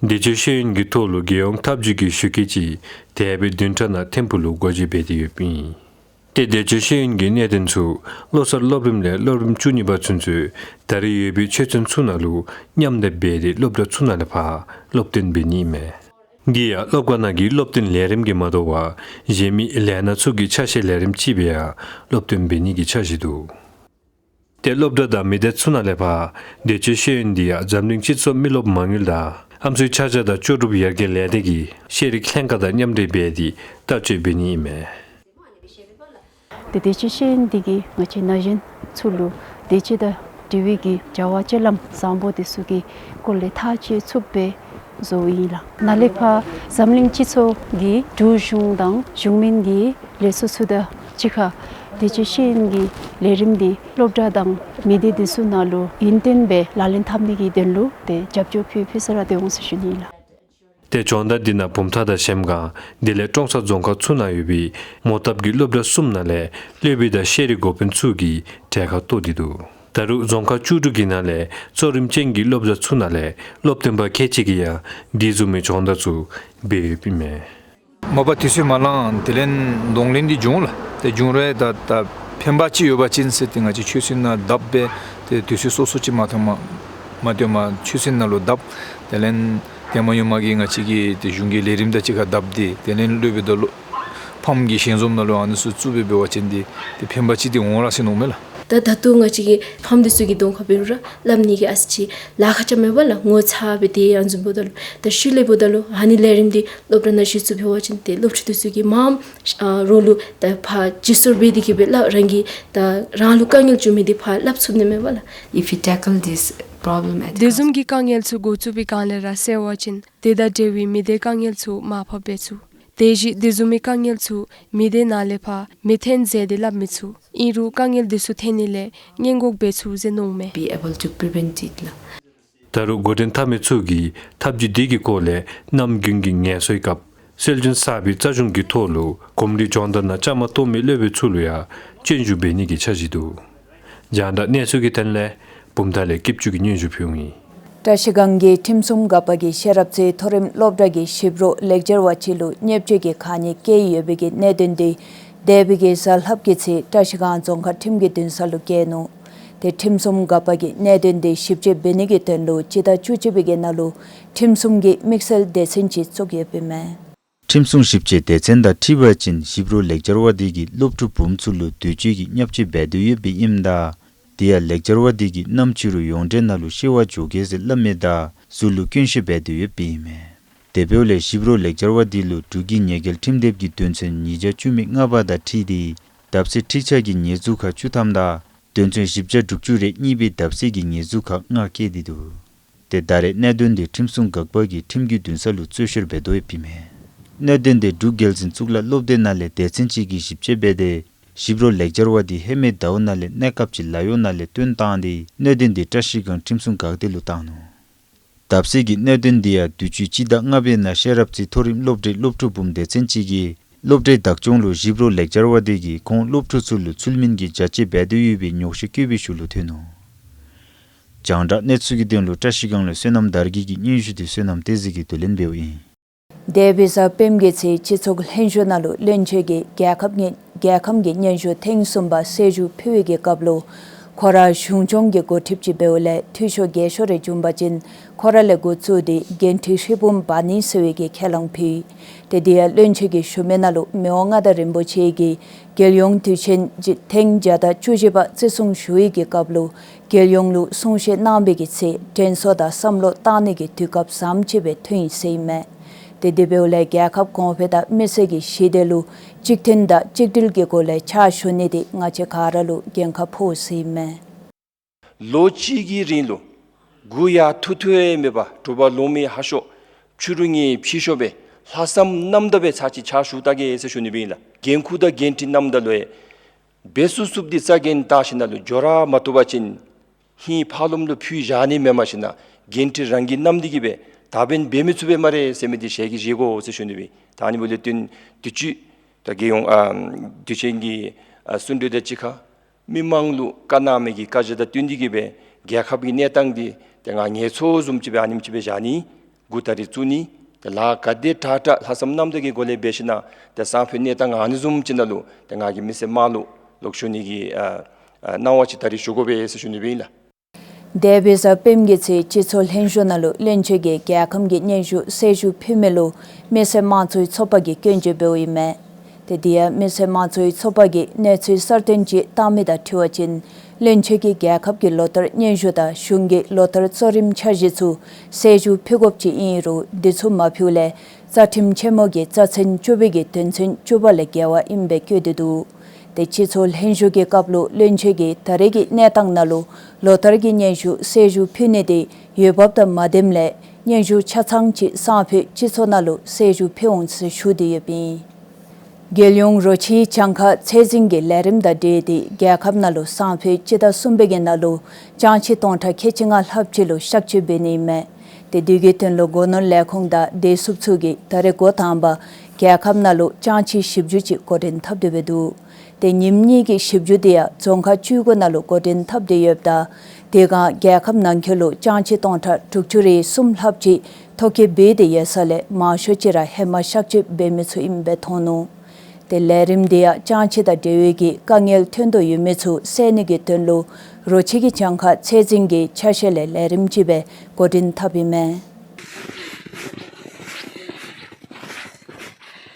བདེ་སྤྱོད་ཤེས་ཡོན་གྱི་ཐོག་ལུ་རྒྱལ་ཡོངས་ཐབས་བྱུས་ཀྱི་ཞུ་སྐུལ་ཅིག་འདས་པའི་བདུན་ཕྲག་ནང་ཐིམ་ཕུག་ལུ་སྒོ་འབྱེད་འབད་དེ་ཡོདཔ་ཨིན། ཏེ་བདེ་སྤྱོད་ཤེས་ཡོན་གྱི་གནད་དོན་ཚུ་བློ་གསར་སློབ་རིམ་ལས་སློབ་རིམ་བཅུ་གཉིས་པ་ཚུན་ཚོད་ད་རེས་ཡོད་པའི་ཆོས་ཚན་ཚུ་ནང་ལུ་མཉམ་འདེབས་འབད་དེ་སློབ་གྲྭ་ཚུ་ནང་ལས་ཕར་སློབ་སྟོན་འབད་ནི་ཨིན་མས། འདི་ཡང་སློབ་གྲྭ་ནང་གི་སློབ་སྟོན་ལས་རིམ་གྱིས་མ་དོ་བར་གཞན་མི་ལས་སྣ་ཚུ་གི་ཆ་ཤས་ལས་རིམ་ཅིག་སྦེ་ཡང་སློབ་སྟོན་འབད་ནི་གི་འཆར་གཞི་འདུག། ཏེ་སློབ་གྲྭ་དང་མི་སྡེ་ཚུ་ནང་ལས་ཕར་བདེ་སྤྱོད་ཤེས་ཡོན་འདི་ཡང་འཛམ་གླིང་སྤྱི་ཚོགས་མི་རློབས་མ་དངུལ་དང་ཨམ་སྲུའི་ཆ་བཞག་དང་ལྕོགས་གྲུབ་ཡར་རྒྱས་ལས་སྡེ་གི་ཤེས་རིག་ལྷན་ཁག་དང་མཉམ་འབྲེལ་འབད་དེ་བསྟར་སྤྱོད་འབད་ནི་ཨིན་མས། ཏེ་བདེ་སྤྱོད་ཤེས་ཡོན་འདི་གིས་ང་བཅས་ན་གཞོན་ཚུ་ལུ་བདེ་སྤྱོད་དང་འབྲེལ་བའི་གི་བྱ་བ་སྤྱོད་ལམ་བཟང་པོ་དེ་ཚུ་གི་སྐོར་ལས་ཐག་བཅད་ཚུགསཔ་སྦེ་བཟོཝ་ཨིན་ལགས། ནཱ་ལས་ཕར་འཛམ་གླིང་སྤྱི་ཚོགས་ཀྱི་འབྲུག་གཞུང་དང་གཞུང་མིན་གྱི་ལས་ཚོགས་ཚུ་དང་གཅིག་ཁར་བདེ་སྤྱོད་ཤེས་ཡོན་གྱི་ལས་རིམ་འདི་སློབ་གྲྭ་དང་མི་སྡེ་དེ་ཚུ་ནང་ལུ་ཡུན་བརྟན་སྦེ་ལག་ལེན་འཐབ་ནི་གི་དོན་ལུ་ཏེ་རྒྱབ་སྐྱོར་ཕུལ་ཕུལ་ས་ར་སྡོད་འོང་ཟེར་ཞུ་ནི་ཨིན་ལགས། ཏེ་སྦྱོང་བརྡར་འདི་ནང་བུམ་ཐང་དང་གཞལམ་སྒང་དེ་ལས་ཀྲོང་གསར་རྫོང་ཁག་ཚུ་ནང་ཡོད་པའི་མོ་བཏབ་ཀྱི་སློབ་གྲྭ་གསུམ་ནང་ལས་སློབ་དཔོན་དང་ཤེས་རིག་འགོ་དཔོན་ཚུ་གིས་གྲལ་ཁར་གཏོགས་ཏེ་འདུག། ད་རུང་རྫོང་ཁག་བཅུ་དྲུག་གི་ནང་ལས་གཙོ་རིམ་ཅན་གྱི་སློབ་གྲྭ་ཚུ་ནང་ལས་སློབ་སྟོན་པ་ཁལ་གཅིག་གིས་ཡང་དེ་བཟུམ་མའི་སྦྱོང་བརྡར་ཚུ་འབད་ཡོདཔ་ཨིན་མས། མ་པ་དུས་ཚོད་མ་ལང་དེ་ལས་གདོང་ལེན་འདི་འབྱུང་ལགས། ཏེ་འབྱུང་རུང་ད་ད་ཕན་པ་ཅིག་ཡོད་པ་ཅིན་ཟེར་ཏེ་ང་བཅས་ཆོས་སྲིད་ནང་བརྡབ་སྦེ་ཏེ་དུས་ཚོད་སོ་སོ་ཅིག་མ་ཐོན་མ་མ་ཐོན་མ་ཆོས་སྲིད་ནང་ལུ་བརྡབ། དེ་ལས་ཏེ་མ་ཡུམ་གྱིས་ང་བཅས་ཀྱི་ཏེ་གཞུང་གི་ལས་རིམ་དང་གཅིག་ཁར་བརྡབ་སྟེ་དེ་ལས་སློབ་དཔོན་དང་སློབ་ཕམ་གྱི་ཞལ་འཛོམས་ནང་ལུ་ཨ་ནི་ཚུ་བཙུགས་སྦེ་འབད་བ་ཅིན་འདི་ཏེ་ཕན་པ་ཅིག་འདི་འོང་ར་ཟེར་མནོཝ་མས་ལགས། ད་ད་ལྟོ་ང་བཅས་ཀྱི་ཕམ་འདི་ཚུ་གི་གདོང་ཁར་འབད་རུང་ར་སླབ་ནི་གི་ཨ་ཙི་ཅིག་ལཱ་ཁག་ཅིག་མེད་པས་ལགས། ངོ་ཚ་སྦེ་ཏེ་ཨ་ནི་བཟུམ་འབདཝ་ད་ལུ་ད་ཤུལ་ལས་འབདཝ་ད་ལུ་ཨ་ནི་ལས་རིམ་འདི་སློབ་གྲྭ་ནང་གཞི་བཙུགས་འབད་བ་ཅིན་ཏེ་སློབ་ཕྲུག་འདི་ཚུ་གིས་མངམ་ཨ་རོགས་ལུ་ད་ཕར་བརྗེ་སོར་འབད་དེ་གི་སྦེ་སླབ་རང་གིས་ད་རང་ལུ་དཀའ་ངལ་བྱུང་མི་འདི་ཕར་སླབ་ཚུགས་ནི་མས་པ་ལགས། If we tackle this problem at དེ་བཟུམ་གྱི་དཀའ་ངལ་ཚུ་འགོ་བཙུགས་པའི་སྒང་ལས་ར་སེལ་བ་ཅིན་དེ་དང་འབྲེལ་བའི་མི་སྡེ་དཀའ་ངལ་ཚུ་མར་ཕབ་འབད་ཚུགས། དེ་བཞིན་དེ་བཟུམ་མའི་དཀའ་ངལ་ཚུ་མི་སྡེ་ནང་ལས་ཕར་མི་ཐོན་ཟེར་ཏེ་སླབ་མི་ཚུགས། ཨིན་རུང་དཀའ་ངལ་འདི་ཚུ་ཐོན་ནི་ལས་སྔོན་འགོག་འབད་ཚུགས་ཟེར་མནོཝ་མས། Be able to prevent it ལགས། ད་རུང་འགོ་འདྲེན་འཐབ་མི་ཚུ་གིས་ཐབས་བྱུས་འདི་གི་སྐོར་ལས་ནམ་རྒྱུན་གྱི་ངལ་གསོའི་སྐབས་སྲོལ་རྒྱུན་གསར་པའི་རྩ་གཞུང་གི་ཐོག་ལུ་གོམས་འདྲིས་སྦྱོང་བརྡར་ནང་བཅའ་མར་གཏོགས་མི་སློབ་དཔོན་ཚུ་ལུ་ཡང་སྤྱན་ཞུ་འབད་ནི་གི་འཆར་གཞི་འདུག། རྒྱང་བསྒྲགས་གནས་ཚུལ་གྱི་དོན་ལས་བུམ་ཐང་ལས་སྐྱིད་ཆུ་གིས་སྙན་ཞུ་ཕུལཝ་ཨིན། བཀྲ་ཤིས་སྒང་གི་ཁྲིམས་སྲུང་འགག་པ་གིས་ཤེས་རབ་རྩེ་མཐོ་རིམ་སློབ་གྲྭ་གི་ཞིབ་རོགས་ལེགས་སྦྱར་བ་ཅིག་ལུ་བརྙས་བཅོས་ཀྱི་ཁ་ཉེས་བཀལ་ཡོད་པའི་གི་གནད་དོན་འདི་འདས་པའི་གི་གཟའ་ལྷགཔ་གི་ཚེ་བཀྲ་ཤིས་སྒང་རྫོང་ཁག་ཁྲིམས་ཀྱི་འདུན་ས་ལུ་བཀལ་ནུག། ཏེ་ཁྲིམས་སྲུང་འགག་པ་གིས་གནད་དོན་འདི་ཞིབ་དཔྱད་འབད་ནི་གི་དོན་ལུ་སྤྱི་ཟླ་བཅུ་གཅིག་པའི་གི་ནང་ལུ་ཁྲིམས་སྲུང་གི་དམིགས་བསལ་སྡེ་ཚན་ཅིག་བཙུགས་ཡོདཔ་ཨིན་མས། ཁྲིམས་སྲུང་ཞིབ་དཔྱད་སྡེ་ཚན་དང་འཁྲིལ་བ་ཅིན་ཞིབ་རོགས་ལེགས་སྦྱར་བ་འདི་གིས་སློབ་ཕྲུག་བུམོ་ཚུ་ལུ་འདོད་སྤྱོད་ཀྱི་བརྙས་བཅོས་འབད་དོ་ཡོདཔ་ཨིནམ་ད་དེ་ཡང་ལེགས་སྦྱར་བ་འདི་གིས་ནམ་ཅིག་རུང་ཡོངས་འབྲེལ་ནང་ལུ་ཤེས་པར་འགྱོ་གེ་ཟེར་སླབ་མི་དང་གཟུགས་ལུ་སྐྱོན་བཤད་འབད་དོ་ཡོདཔ་ཨིན་མས། དེ་འབདཝ་ལས་ཞིབ་རོགས་ལེགས་སྦྱར་བ་འདི་ལུ་འབྲུག་གི་ཉེས་འགེལ་ཁྲིམས་དེབ་ཀྱི་དོན་ཚན་ཉིས་བརྒྱ་བཅུ་མེད་ལྔ་པ་དང་འཁྲིལ་ཏེ་བརྡབ་གསིག་འཁྲིག་ཆགས་ཀྱི་ཉེས་འཛུགས་ཁག་བཅུ་ཐམ་དང་དོན་ཚན་བཞི་བརྒྱ་དྲུག་ཅུ་རེ་གཉིས་པའི་བརྡབ་གསིག་གི་ཉེས་འཛུགས་ཁག་ལྔ་བཀལ་ཏེ་འདུག། ཏེ་ད་རེས་གནད་དོན་འདི་ཁྲིམས་སྲུང་འགག་པ་གིས་ཁྲིམས་ཀྱི་འདུན་ས་ལུ་རྩོད་བཤེར་འབད་དོ་ཡོདཔ་ཨིན་མས། གནད་དོན་འདི་འབྲུག་རྒྱལ་འཛིན་གཙུག་ལག་སློབ་སྡེ་ནང་ལས་སྡེ་ཚན་ཅིག་གིས་ཞིབ་དཔྱད་འབད་དེ་ཞིབ་རོགས་ལེགས་སྦྱར་བ་འདི་ཧེ་མའི་ཟླཝ་ནང་ལས་གནས་སྐབས་ཅིག་ལཱ་གཡོག་ནང་ལས་བཏོན་བཏང་སྟེ་གནད་དོན་འདི་བཀྲ་ཤིས་སྒང་ཁྲིམས་སྲུང་འགག་སྡེ་ལུ་བཏང་ནུག། བརྡབ་གསིག་གི་གནད་དོན་འདི་ཡང་དུས་ཅི་སྤྱི་ཟླ་ལྔ་པའི་ནང་ཤེས་རབ་རྩེ་མཐོ་རིམ་སློབ་གྲྭའི་སློབ་ཕྲུག་བུམོ་སྡེ་ཚན་ཅིག་གིས་སློབ་གྲྭའི་བདག་སྐྱོང་ལུ་ཞིབ་རོགས་ལེགས་སྦྱར་བ་འདི་གིས་ཁོང་སློབ་ཕྲུག་ཚུ་ལུ་ཚུལ་མིན་གྱི་བྱ་སྤྱོད་འབད་དོ་ཡོད་པའི་ཉོགས་བཤད་བཀོད་པའི་ཤུལ་ལུ་ཐོན་ནུག། རྒྱང་བསྒྲགས་གནས་ཚུལ་གྱི་དོན་ལུ་བཀྲ་ཤིས་སྒང་ལས་བསོད་ནམས་དར་རྒྱས་ཀྱི་སྙན་ཞུ་དེ་བསོད་ནམས་བསྟན་འཛིན་གྱིས་བསྡུ་ལེན་འབདཝ་ཨིན། འདས་པའི་གཟའ་སྤེནམ་གི་ཚེ་སྤྱི་ཚོགས་ལྷན་བཞུགས་ནང་ལུ་བློན་ཆེན་གྱིས་རྒྱལ་ཁབ་ཀྱི་རྒྱལ་ཁམས་ཀྱི་སྙན་ཞུ་ཐེངས་གསུམ་པ་གསལ་ཞུ་ཕུལ་བའི་གི་སྐབས་ལུ་༸ ཁོ་ར་གཞུང་སྐྱོང་གི་འགོ་ཁྲིདཔ་ཅིག་འབདཝ་ལས་འཐུས་ཤོར་འགལ་ཤོར་རེ་བྱུང་པ་ཅིན་ཁོ་ར་ལས་འགོ་བཙུགས་ཏེ་འགན་འཁྲི་ཧྲིལ་བུམ་འབག་ནི་ཟེར་བའི་གི་ཁས་བླངས་ཕུལ། ཏེ་དེ་ཡང་བློན་ཆེན་གྱིས་ཞུ་མི་ནང་ལུ་མི་དབང་མངའ་བདག་རིན་པོ་ཆེ་གིས་རྒྱལ་ཡོངས་དུས་ཆེན་ཐེངས་བརྒྱ་དང་བཅུ་བཞི་པ་བརྩི་སྲུང་ཞུ་བའི་གི་སྐབས་ལུ་རྒྱལ་ཡོངས་ལུ་གསུང་བཤད་གནང་བའི་གི་ཚེ་དྲན་གསོ་དང་བསམ་བློ་བཏང་ནི་གི་དུས་སྐབས་བཟངམ་ཅིག་སྦེ་ཐོན་ཡི་ཟེར་ཨིན་མས། ཏེ་དེ་འབདཝ་ལས་རྒྱལ་ཁབ་གོང་འཕེལ་དང་མི་སེར་གྱི་ཞི་བདེ་ལུ་གཅིག་མཐུན་དང་གཅིག་སྒྲིལ་གྱི་སྒོ་ལས་ཕྱག་ཞུ་ནི་དེ་ང་བཅས་ག་ར་ལུ་འགན་ཁག་ཕོག་ཟེར་ཨིན་མས། ལོ་གཅིག་གི་རིང་ལུ་མགུ་ཡར་ཐུག་ཐུག་ཡང་མེད་པར་དྲོ་པ་ལོང་མི་ཧ་ཤོས་ཕྱི་རུ་ངལ་ཕྱི་ཤོས་སྦེ་ལྷག་བསམ་རྣམ་དག་སྦེ་ཚར་གཅིག་ཕྱག་ཞུ་ད་གེ་ཟེར་ཞུ་ནི་སྦེ་ཨིན་ལགས། འགན་ཁུར་དང་འགན་འཁྲི་རྣམ་དག་ལུ་ཡང་འབད་ཚུགས་ཚུགསཔ་འདི་རྩ་འགེངས་བཏང་ཞིནམ་ལས་འགྱོ་ར་མ་བཏུབ་པ་ཅིན་ཧིང་ཕར་ལོགམ་ལུ་ཕུད་བཞག་ནི་མེནམ་ཞིནམ་ལས་འགན་འཁྲི་རང་གིས་བསྣམས་ཏེ་གིས་སྦེ་ད་འབདན་འབད་མི་ཚུགས་པས་སྨ་རེ་ཟེར་མི་འདི་ཞལ་གྱིས་བཞེས་དགོ་ཟེར་ཞུ་ནི་སྦེ་ཨིན། ད་ཨ་ནི་འབདཝ་ལས་བརྟེན་དུས་ཅི་ད་རྒྱལ་ཡོངས་ཨ་དུས་ཆེན་གྱི་ཨ་གསུང་གྲོས་དང་གཅིག་ཁར་མི་མང་ལུ་བཀའ་གནང་མི་གི་བཀའ་རྒྱ་དང་བསྟུན་ཏེ་གིས་སྦེ་རྒྱལ་ཁབ་ཀྱི་གནས་སྟངས་འདི་ཏེ་ང་ངལ་འཚོ་བཟུམ་ཅིག་སྦེ་ཨ་ནེམ་ཅིག་སྦེ་བཞག་ནི་འགོ་ད་རིས་བཙུགས་ནི་ཏེ་ལཱ་ག་དེ་དྲག་དྲག་ལྷག་བསམ་རྣམ་དག་གི་སྒོ་ལས་འབད་ཞིནམ་ལས་ཏེ་སང་ཕོད་གནས་སྟངས་ཨ་ནི་བཟུམ་ཅིག་ནང་ལུ་ཏེ་ང་གིས་མི་སེར་དམངས་ལུ་ལོག་ཞུ་ནི་གི་ཨ་ཨ་གནང་བ་ཅིག་ད་རིས་ཞུ་དགོ་པས་ཟེར་ཞུ་ནི་སྦེ་ཨིན་ལགས། འདས་པའི་གཟའ་སྤེནམ་གྱི་ཚེ་སྤྱི་ཚོགས་ལྷན་བཞུགས་ནང་ལུ་བློན་ཆེན་གྱིས་རྒྱལ་ཁམས་ཀྱི་སྙན་ཞུ་གསལ་ཞུ་ཕུལ་མི་ལུ་མི་སེར་དམངས་གཙོའི་ཚོགས་པ་གིས་སྐྱོན་བརྗོད་འབདཝ་ཨིན་མས། ཏེ་དེ་ཡང་མི་སེར་དམངས་གཙོའི་ཚོགས་པ་གིས་གནས་ཚུལ་གསར་བཏོན་ཅིག་བཏང་མི་དང་འཁྲིལ་བ་ཅིན་བློན་ཆེན་གྱིས་རྒྱལ་ཁབ་ཀྱི་ལོ་བསྟར་སྙན་ཞུ་དང་གཞུང་གི་ལོ་བསྟར་གཙོ་རིམ་འཆར་གཞི་ཚུ་གསལ་ཞུ་ཕུལ་དགོཔ་ཅིག་ཨིན་རུང་འདི་ཚུ་མ་ཕུལ་ལས་རྩ་ཁྲིམས་ཆེན་མོ་གི་རྩ་ཚན་བཅུ་པའི་གི་དོན་ཚན་བཅུ་པ་ལས་འགལ་བ་ཨིནམ་སྦེ་བཀོད་དེ་འདུག། ཏེ་སྤྱི་ཚོགས་ལྷན་བཞུགས་ཀྱི་སྐབས་ལུ་བློན་ཆེན་གྱིས་ད་རེས་ཀྱི་གནས་སྟངས་ནང་ལུ་ལོ་བསྟར་གྱི་སྙན་ཞུ་གསལ་ཞུ་ཕུལ་ནི་དེ་འོས་འབབ་དང་མ་ལྡནམ་ལས་སྙན་ཞུ་ཆ་ཚང་ཅིག་སང་ཕོད་སྤྱི་ཚོགས་ནང་ལུ་གསལ་ཞུ་ཕུལ་འོང་ཟེར་ཞུ་དེ་ཡོདཔ་ཨིན། རྒྱལ་ཡོངས་རོ་ཁྱིའི་གྱངས་ཁ་ཚད་འཛིན་གྱི་ལས་རིམ་དང་འབྲེལ་ཏེ་རྒྱལ་ཁབ་ནང་ལུ་སང་ཕོད་སྤྱི་ཟླ་གསུམ་པའི་གི་ནང་ལུ་ཅང་ཅེས་སྟོང་ཕྲག་ཁལ་གཅིག་ལྔ་ལྷགཔ་ཅིག་ལུ་གཤག་བཅོས་འབད་ནི་ཨིན་མས། ཏེ་དེ་གི་དོན་ལུ་སྒོ་ནོར་ལས་ཁུངས་དང་བདེ་སྲུངཔ་ཚུ་གིས་ད་རེས་འགོ་དང་པ་རྒྱལ་ཁབ་ནང་ལུ་ཅང་ཅེས་ཞིབ་འཇུག་ཅིག་འགོ་འདྲེན་འཐབ་སྟེ་འབད་འདུག། ཏེ་ཉིནམ་གཉིས་ཀྱི་ཞིབ་འཇུག་དེ་ཡང་རྫོང་ཁག་བཅུ་དགུ་ནང་ལུ་འགོ་འདྲེན་འཐབ་སྟེ་ཡོདཔ་ད་དེ་སྒང་རྒྱལ་ཁབ་ནང་འཁོད་ལུ་ཅང་ཅེས་སྟོང་ཕྲག་དྲུག་ཅུ་རེ་གསུམ་ལྷགཔ་ཅིག་ཐོ་བཀོད་འབད་དེ་ཡོད་ས་ལས་མང་ཤོས་ཅིག་ར་ཧེ་མ་གཤག་བཅོས་འབད་མི་ཚུ་ཨིནམ་སྦེ་མཐོང་ནུག། ཏེ་ལས་རིམ་དེ་ཡང་ཅང་ཅེས་དང་འབྲེལ་བའི་གི་དཀའ་ངལ་ཐོན་དོ་ཡོད་མི་ཚུ་སེལ་ནི་གི་དོན་ལུ་རོ་ཁྱི་གི་གྱངས་ཁ་ཚད་འཛིན་གྱི་ཆ་ཤས་ལས་ལས་རིམ་ཅིག་སྦེ་འགོ་འདྲེན་འཐབ་ཨིན་མས།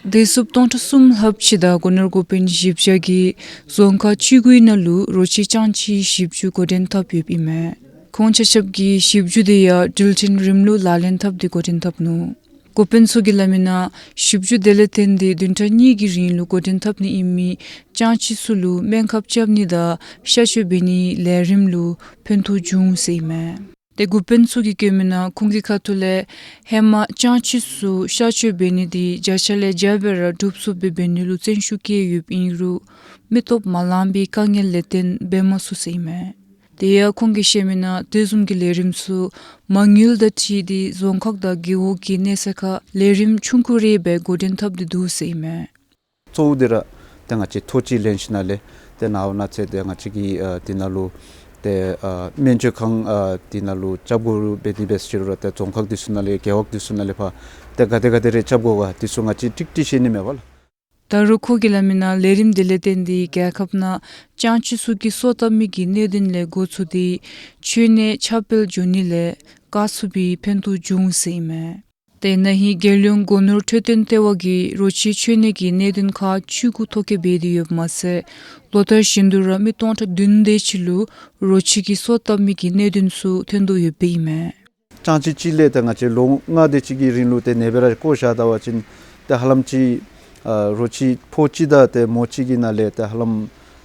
བདེ་སྲུངཔ་སྟོང་ཕྲག་གསུམ་ལྷགཔ་ཅིག་དང་སྒོ་ནོར་འགོ་དཔོན་བཞི་བརྒྱ་གིས་རྫོང་ཁག་བཅུ་དགུའི་ནང་ལུ་རོ་ཁྱི་ཅང་ཅེས་ཞིབ་འཇུག་འགོ་འདྲེན་འཐབ་ཡོདཔ་ཨིན་མས། ཁོང་ཆ་ཁྱབ་ཀྱིས་ཞིབ་འཇུག་དེ་ཡང་འགྲུལ་འཕྲིན་རིམ་ལུགས་ལག་ལེན་འཐབ་སྟེ་འགོ་འདྲེན་འཐབ་ནུག། འགོ་དཔོན་ཚུ་གིས་སླབ་མིའི་ནང་ཞིབ་འཇུག་དེ་ལས་བརྟེན་ཏེ་བདུན་ཕྲག་གཉིས་ཀྱི་རིང་ལུ་འགོ་འདྲེན་འཐབ་ནི་ཨིན་མི་ཅང་ཅེས་ཚུ་ལུ་སྨན་ཁབ་རྐྱབ་ནི་དང་གཤག་བཅོས་འབད་ནིའི་ལས་རིམ་ལུ་ཕན་ཐོགས་བྱུང་ཟེར་ཨིན་མས། ཏེ་འགོ་དཔོན་ཚུ་གིས་བཀོད་མིའི་ནང་ཁོང་གི་ཁ་ཐུག་ལས་ཧེ་མ་ཅང་ཅེས་ཚུ་གཤག་བཅོས་འབད་ནི་དེ་བརྒྱ་ཆ་ལས་བརྒྱ་སྦེ་ར་འགྲུབ་ཚུགསཔ་སྦེ་འབད་ནི་ལུ་བརྩོན་ཤུགས་བསྐྱེད་ཡོདཔ་ཨིན་རུང་མི་སྟོབས་མ་ལང་པའི་དཀའ་ངལ་ལས་བརྟེན་འབད་མ་ཚུགས་ཟེར་ཨིན་མས། དེ་ཡང་ཁོང་གིས་བཤད་མིའི་ནང་དེ་བཟུམ་གྱི་ལས་རིམ་ཚུ་མ་དངུལ་དང་འཁྲིལ་ཏེ་རྫོང་ཁག་དང་རྒེད་འོག་གི་གནས་ས་ཁར་ལས་རིམ་ཆུང་ཀུ་རེ་སྦེ་འགོ་འདྲེན་འཐབ་སྟེ་འདུག་ཟེར་ཨིན་མས། གཙོ་བོ་འདི་ར་ཏེ་ང་བཅས་ཐོ་ཅིག་ལེན་ཞིནམ་ལས་ཏེ་ནཱ་འོང་ན་ཚེ་ཏེ་ང་བཅས་ཀྱིས་ཨ་འདི་ནང་ལུ་ཏེ་ཨ་སྨན་བཅོས་ཁང་ཨ་འདི་ནང་ལུ་རྐྱབ་དགོ་རུང་འབད་དེ་འབད་ཟེར་རུང་ར་ཏེ་རྫོང་ཁག་འདི་ཚུ་ནང་ལས་རྒེད་འོག་འདི་ཚུ་ནང་ལས་ཕར་ཏེ་ག་དེ་ག་དེ་རེ་རྐྱབ་དགོ་ག་འདི་ཚུ་ང་བཅས་ཀྲིག་ཀྲི་ཤེས་ནི་མས་པ་ལགས། ད་རུང་ཁོ་གིས་སླབ་མིའི་ནང་ལས་རིམ་དེ་ལས་བརྟེན་ཏེ་རྒྱལ་ཁབ་ནང་ཅང་ཅེས་ཚུ་གིས་སོ་བཏབ་མི་གི་གནད་དོན་ལས་འགོ་བཙུགས་ཏེ་འཆོལ་ནད་ཁྱབ་སྤེལ་འགྱོ་ནི་ལས་བཀག་ཚུགས་པའི་ཕན་ཐོགས་བྱུང་ཟེར་ཨིན་མས། ཏེ་ན་ཧིང་རྒྱལ་ཡོངས་སྒོ་ནོར་འཕྲོད་བསྟེན་ལྟེ་བ་གིས་རོ་ཁྱི་འཆོལ་ནད་ཀྱི་གནད་དོན་ཁག་བཅུ་དགུ་ཐོ་བཀོད་འབད་དེ་ཡོདཔ་མ་ཚད་ལོ་ལྟར་བཞིན་དུ་ར་མི་སྟོང་ཕྲག་བདུན་དེ་ཅིག་ལུ་རོ་ཁྱི་གིས་སོ་བཏབ་མི་གི་གནད་དོན་ཚུ་ཐོན་དོ་ཡོདཔ་ཨིན་མས། ཅང་ཅེས་གཅིག་ལས་ཏེ་ང་བཅས་ལོ་ལྔ་དེ་ཅིག་གི་རིང་ལུ་ཏེ་ནེ་བེ་ར་བཀོ་བཞག་ད་པ་ཅིན་ཏེ་ཧ་ལམ་ཅིག་ཨ་རོ་ཁྱི་ཕོ་གཅིག་དང་ཏེ་མོ་གཅིག་གི་ནང་ལས་ཏེ་ཧ་ལམ་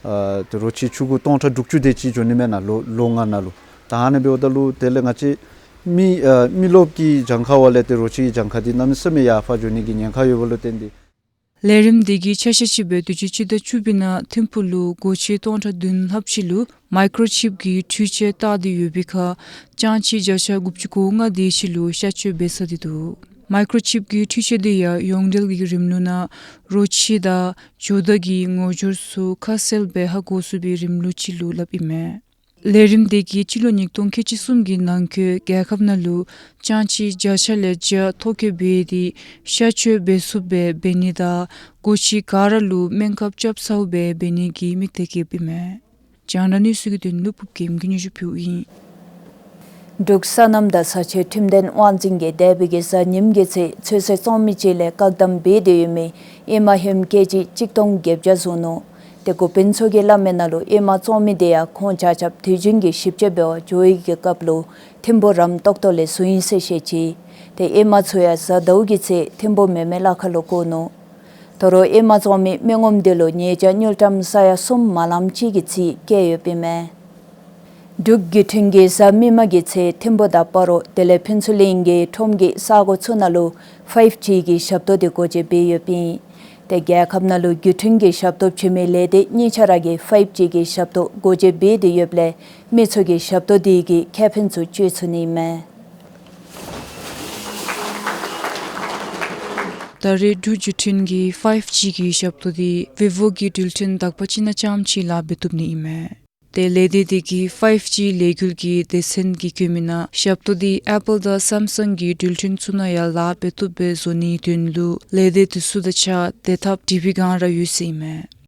ཨ་ཏེ་རོ་ཁྱི་ཆུང་ཀུ་སྟོང་ཕྲག་དྲུག་ཅུ་དེ་ཅིག་འགྱོ་ནི་མེན་ན་ལོ་ལོ་ལྔ་ནང་ལུ། ད་ཨ་ནི་འབདཝ་ད་ལུ་དེ་ལས་ང་བཅས་མི་ཨ་མི་རློབས་ཀྱི་གྱངས་ཁ་བ་ལས་ཏེ་རོ་ཁྱི་གི་གྱངས་ཁ་འདི་གནམ་མེད་ས་མེད་ཡར་འཕར་འགྱོ་ནི་གི་ཉེན་ཁ་ཡོད་པ་ལུ་བརྟེན་ཏེ། ལས་རིམ་འདི་གི་ཆ་ཤས་ཅིག་སྦེ་དུས་ཅི་སྤྱི་ཟླ་བཅུ་པའི་ནང་ཐིམ་ཕུག་ལུ་སྒོ་ཁྱི་སྟོང་ཕྲག་བདུན་ལྷགཔ་ཅིག་ལུ་མའི་ཀྲོ་ཅིབ་ཀྱི་འཕྲུལ་ཆས་བཏགས་ཏེ་ཡོད་པའི་ཁར་ཅང་ཅེས་བརྒྱ་ཆ་དགུ་བཅུ་གོ་ལྔ་དེ་ཅིག་ལུ་གཤག་བཅོས་འབད་ཚར་ཏེ་འདུག། མའི་ཀྲོ་ཅིབ་ཀྱི་འཕྲུལ་ཆས་འདི་ཡང་ཡོངས་འབྲེལ་གྱི་རིམ་ལུགས་ནང་རོ་ཁྱི་དང་ཇོ་བདག་གི་ངོ་སྦྱོར་ཚུ་ཁ་གསལ་སྦེ་ཧ་གོ་ཚུགས་པའི་རིམ་ལུགས་ཅིག་ལུ་སླབ་ཨིན་མས། ལས་རིམ་འདི་གིས་སྤྱི་ལོ་ཉིས་སྟོང་ཁལ་གཅིག་གསུམ་གྱི་ནང་འཁོད་རྒྱལ་ཁབ་ནང་ལུ་ཅང་ཅེས་བརྒྱ་ཆ་ལས་བརྒྱ་ཐོ་བཀོད་འབད་དེ་གཤག་བཅོས་འབད་ཚུགསཔ་སྦེ་འབད་ནི་དང་སྒོ་ཁྱི་ག་ར་ལུ་སྨན་ཁབ་རྐྱབ་ཚརཝ་སྦེ་འབད་ནི་གི་དམིགས་གཏད་བསྐྱེདཔ་ཨིན་མས། རྒྱང་བསྒྲགས་གནས་ཚུལ་གྱི་དོན་ལུ་ཕུརབ་རྒྱལམོ་གིས་སྙན་ཞུ་ཕུལཝ་ཨིན། འབྲུག་སོ་ནམ་དང་བཟའ་ཆས་ཁྲིམས་དོན་དབང་འཛིན་གྱིས་འདས་པའི་གི་གཟའ་ཉིམ་གི་ཚེ་ཚོད་བསྲེ་བཙོང་མི་ཅིག་ལས་བཀག་དམ་འབད་དེ་ཡོད་མི་ཨེ་མ་ཧེམ་ཀེ་ཇི་གཅིག་སྟོང་བརྒྱད་བརྒྱ་བཟུང་ནུག། ཏེ་འགོ་དཔོན་ཚུ་གིས་སླབ་མི་ནང་ལུ་ཨེ་མ་བཙོང་མི་དེ་ཡང་ཁོང་ཆ་ཁྱབ་དུས་རྒྱུན་གྱི་ཞིབ་དཔྱད་འབད་བར་འགྱོ་བའི་གི་སྐབས་ལུ་ཐིམ་ཕུག་རམ་ཏོག་ཏོ་ལས་བཟུང་ཡི་ཟེར་བཤད་ཅི། ཏེ་ཨེ་མ་ཚུ་ཡང་གཟའ་ཟླཝ་གི་ཚེ་ཐིམ་ཕུག་མེ་མེ་གླ་ཁར་ལུ་བཀོ་ནུག། ད་རུང་ཨེ་མ་བཙོང་མི་མི་ངོམ་དེ་ལུ་ཉེས་བྱ་དངུལ་ཀྲམ་ས་ཡ་གསུམ་མ་ལངམ་ཅིག་གི་རྩིས་བཀལ་ཡོདཔ་ཨིན་མས། འབྲུག་བརྒྱུད་འཕྲིན་གྱིས་གཟའ་མིག་དམར་གྱི་ཚེ་ཐིམ་ཕུག་དང་སྤ་རོ་དེ་ལས་ཕུན་ཚོགས་གླིང་གི་ཁྲོམ་གྱི་ས་གོ་ཚུ་ནང་ལུ་ཕའིབ་ཇི་གི་ཞབས་ཏོག་དེ་སྒོ་འབྱེད་འབད་ཡོདཔ་ཨིན། ཏེ་རྒྱལ་ཁབ་ནང་ལུ་བརྒྱུད་འཕྲིན་གྱི་ཞབས་ཏོག་བྱིན་མི་ལས་སྡེ་གཉིས་ཆ་ར་གིས་ཕའིབ་ཇི་གི་ཞབས་ཏོག་སྒོ་འབྱེད་འབད་དེ་ཡོདཔ་ལས་མི་ཚུ་གིས་ཞབས་ཏོག་དེ་གི་ཁེ་ཕན་ཚུ་སྤྱོད་ཚུགས་ནི་ཨིན་མས། ད་རེས་འབྲུག་བརྒྱུད་འཕྲིན་གྱི་ཕའིབ་ཇི་གི་ཞབས་ཏོག་དེ་བི་བོ་གི་འགྲུལ་འཕྲིན་དག་པ་ཅིག་ནང་རྐྱངམ་ཅིག་ལཱ་འབད་བཏུབ་ནི་ཨིན་མས། ཏེ་ལས་སྡེ་དེ་གིས་ཕའིབ་ཇི་ལས་འགུལ་གྱི་སྡེ་ཚན་གྱིས་བཀོད་མི་ནང་ཞབས་ཏོག་དེ་ཨེ་པཱལ་དང་སེམ་སང་གི་འགྲུལ་འཕྲིན་ཚུ་ནང་ཡང་ལཱ་འབད་བཏུབ་པའི་བཟོ་ནིའི་དོན་ལུ་ལས་སྡེ་དེ་ཚུ་དང་གཅིག་ཁར་བདེ་ཐབས་འབྲི་བའི་སྒང་ར་ཡོད་ཟེར་ཨིན་མས།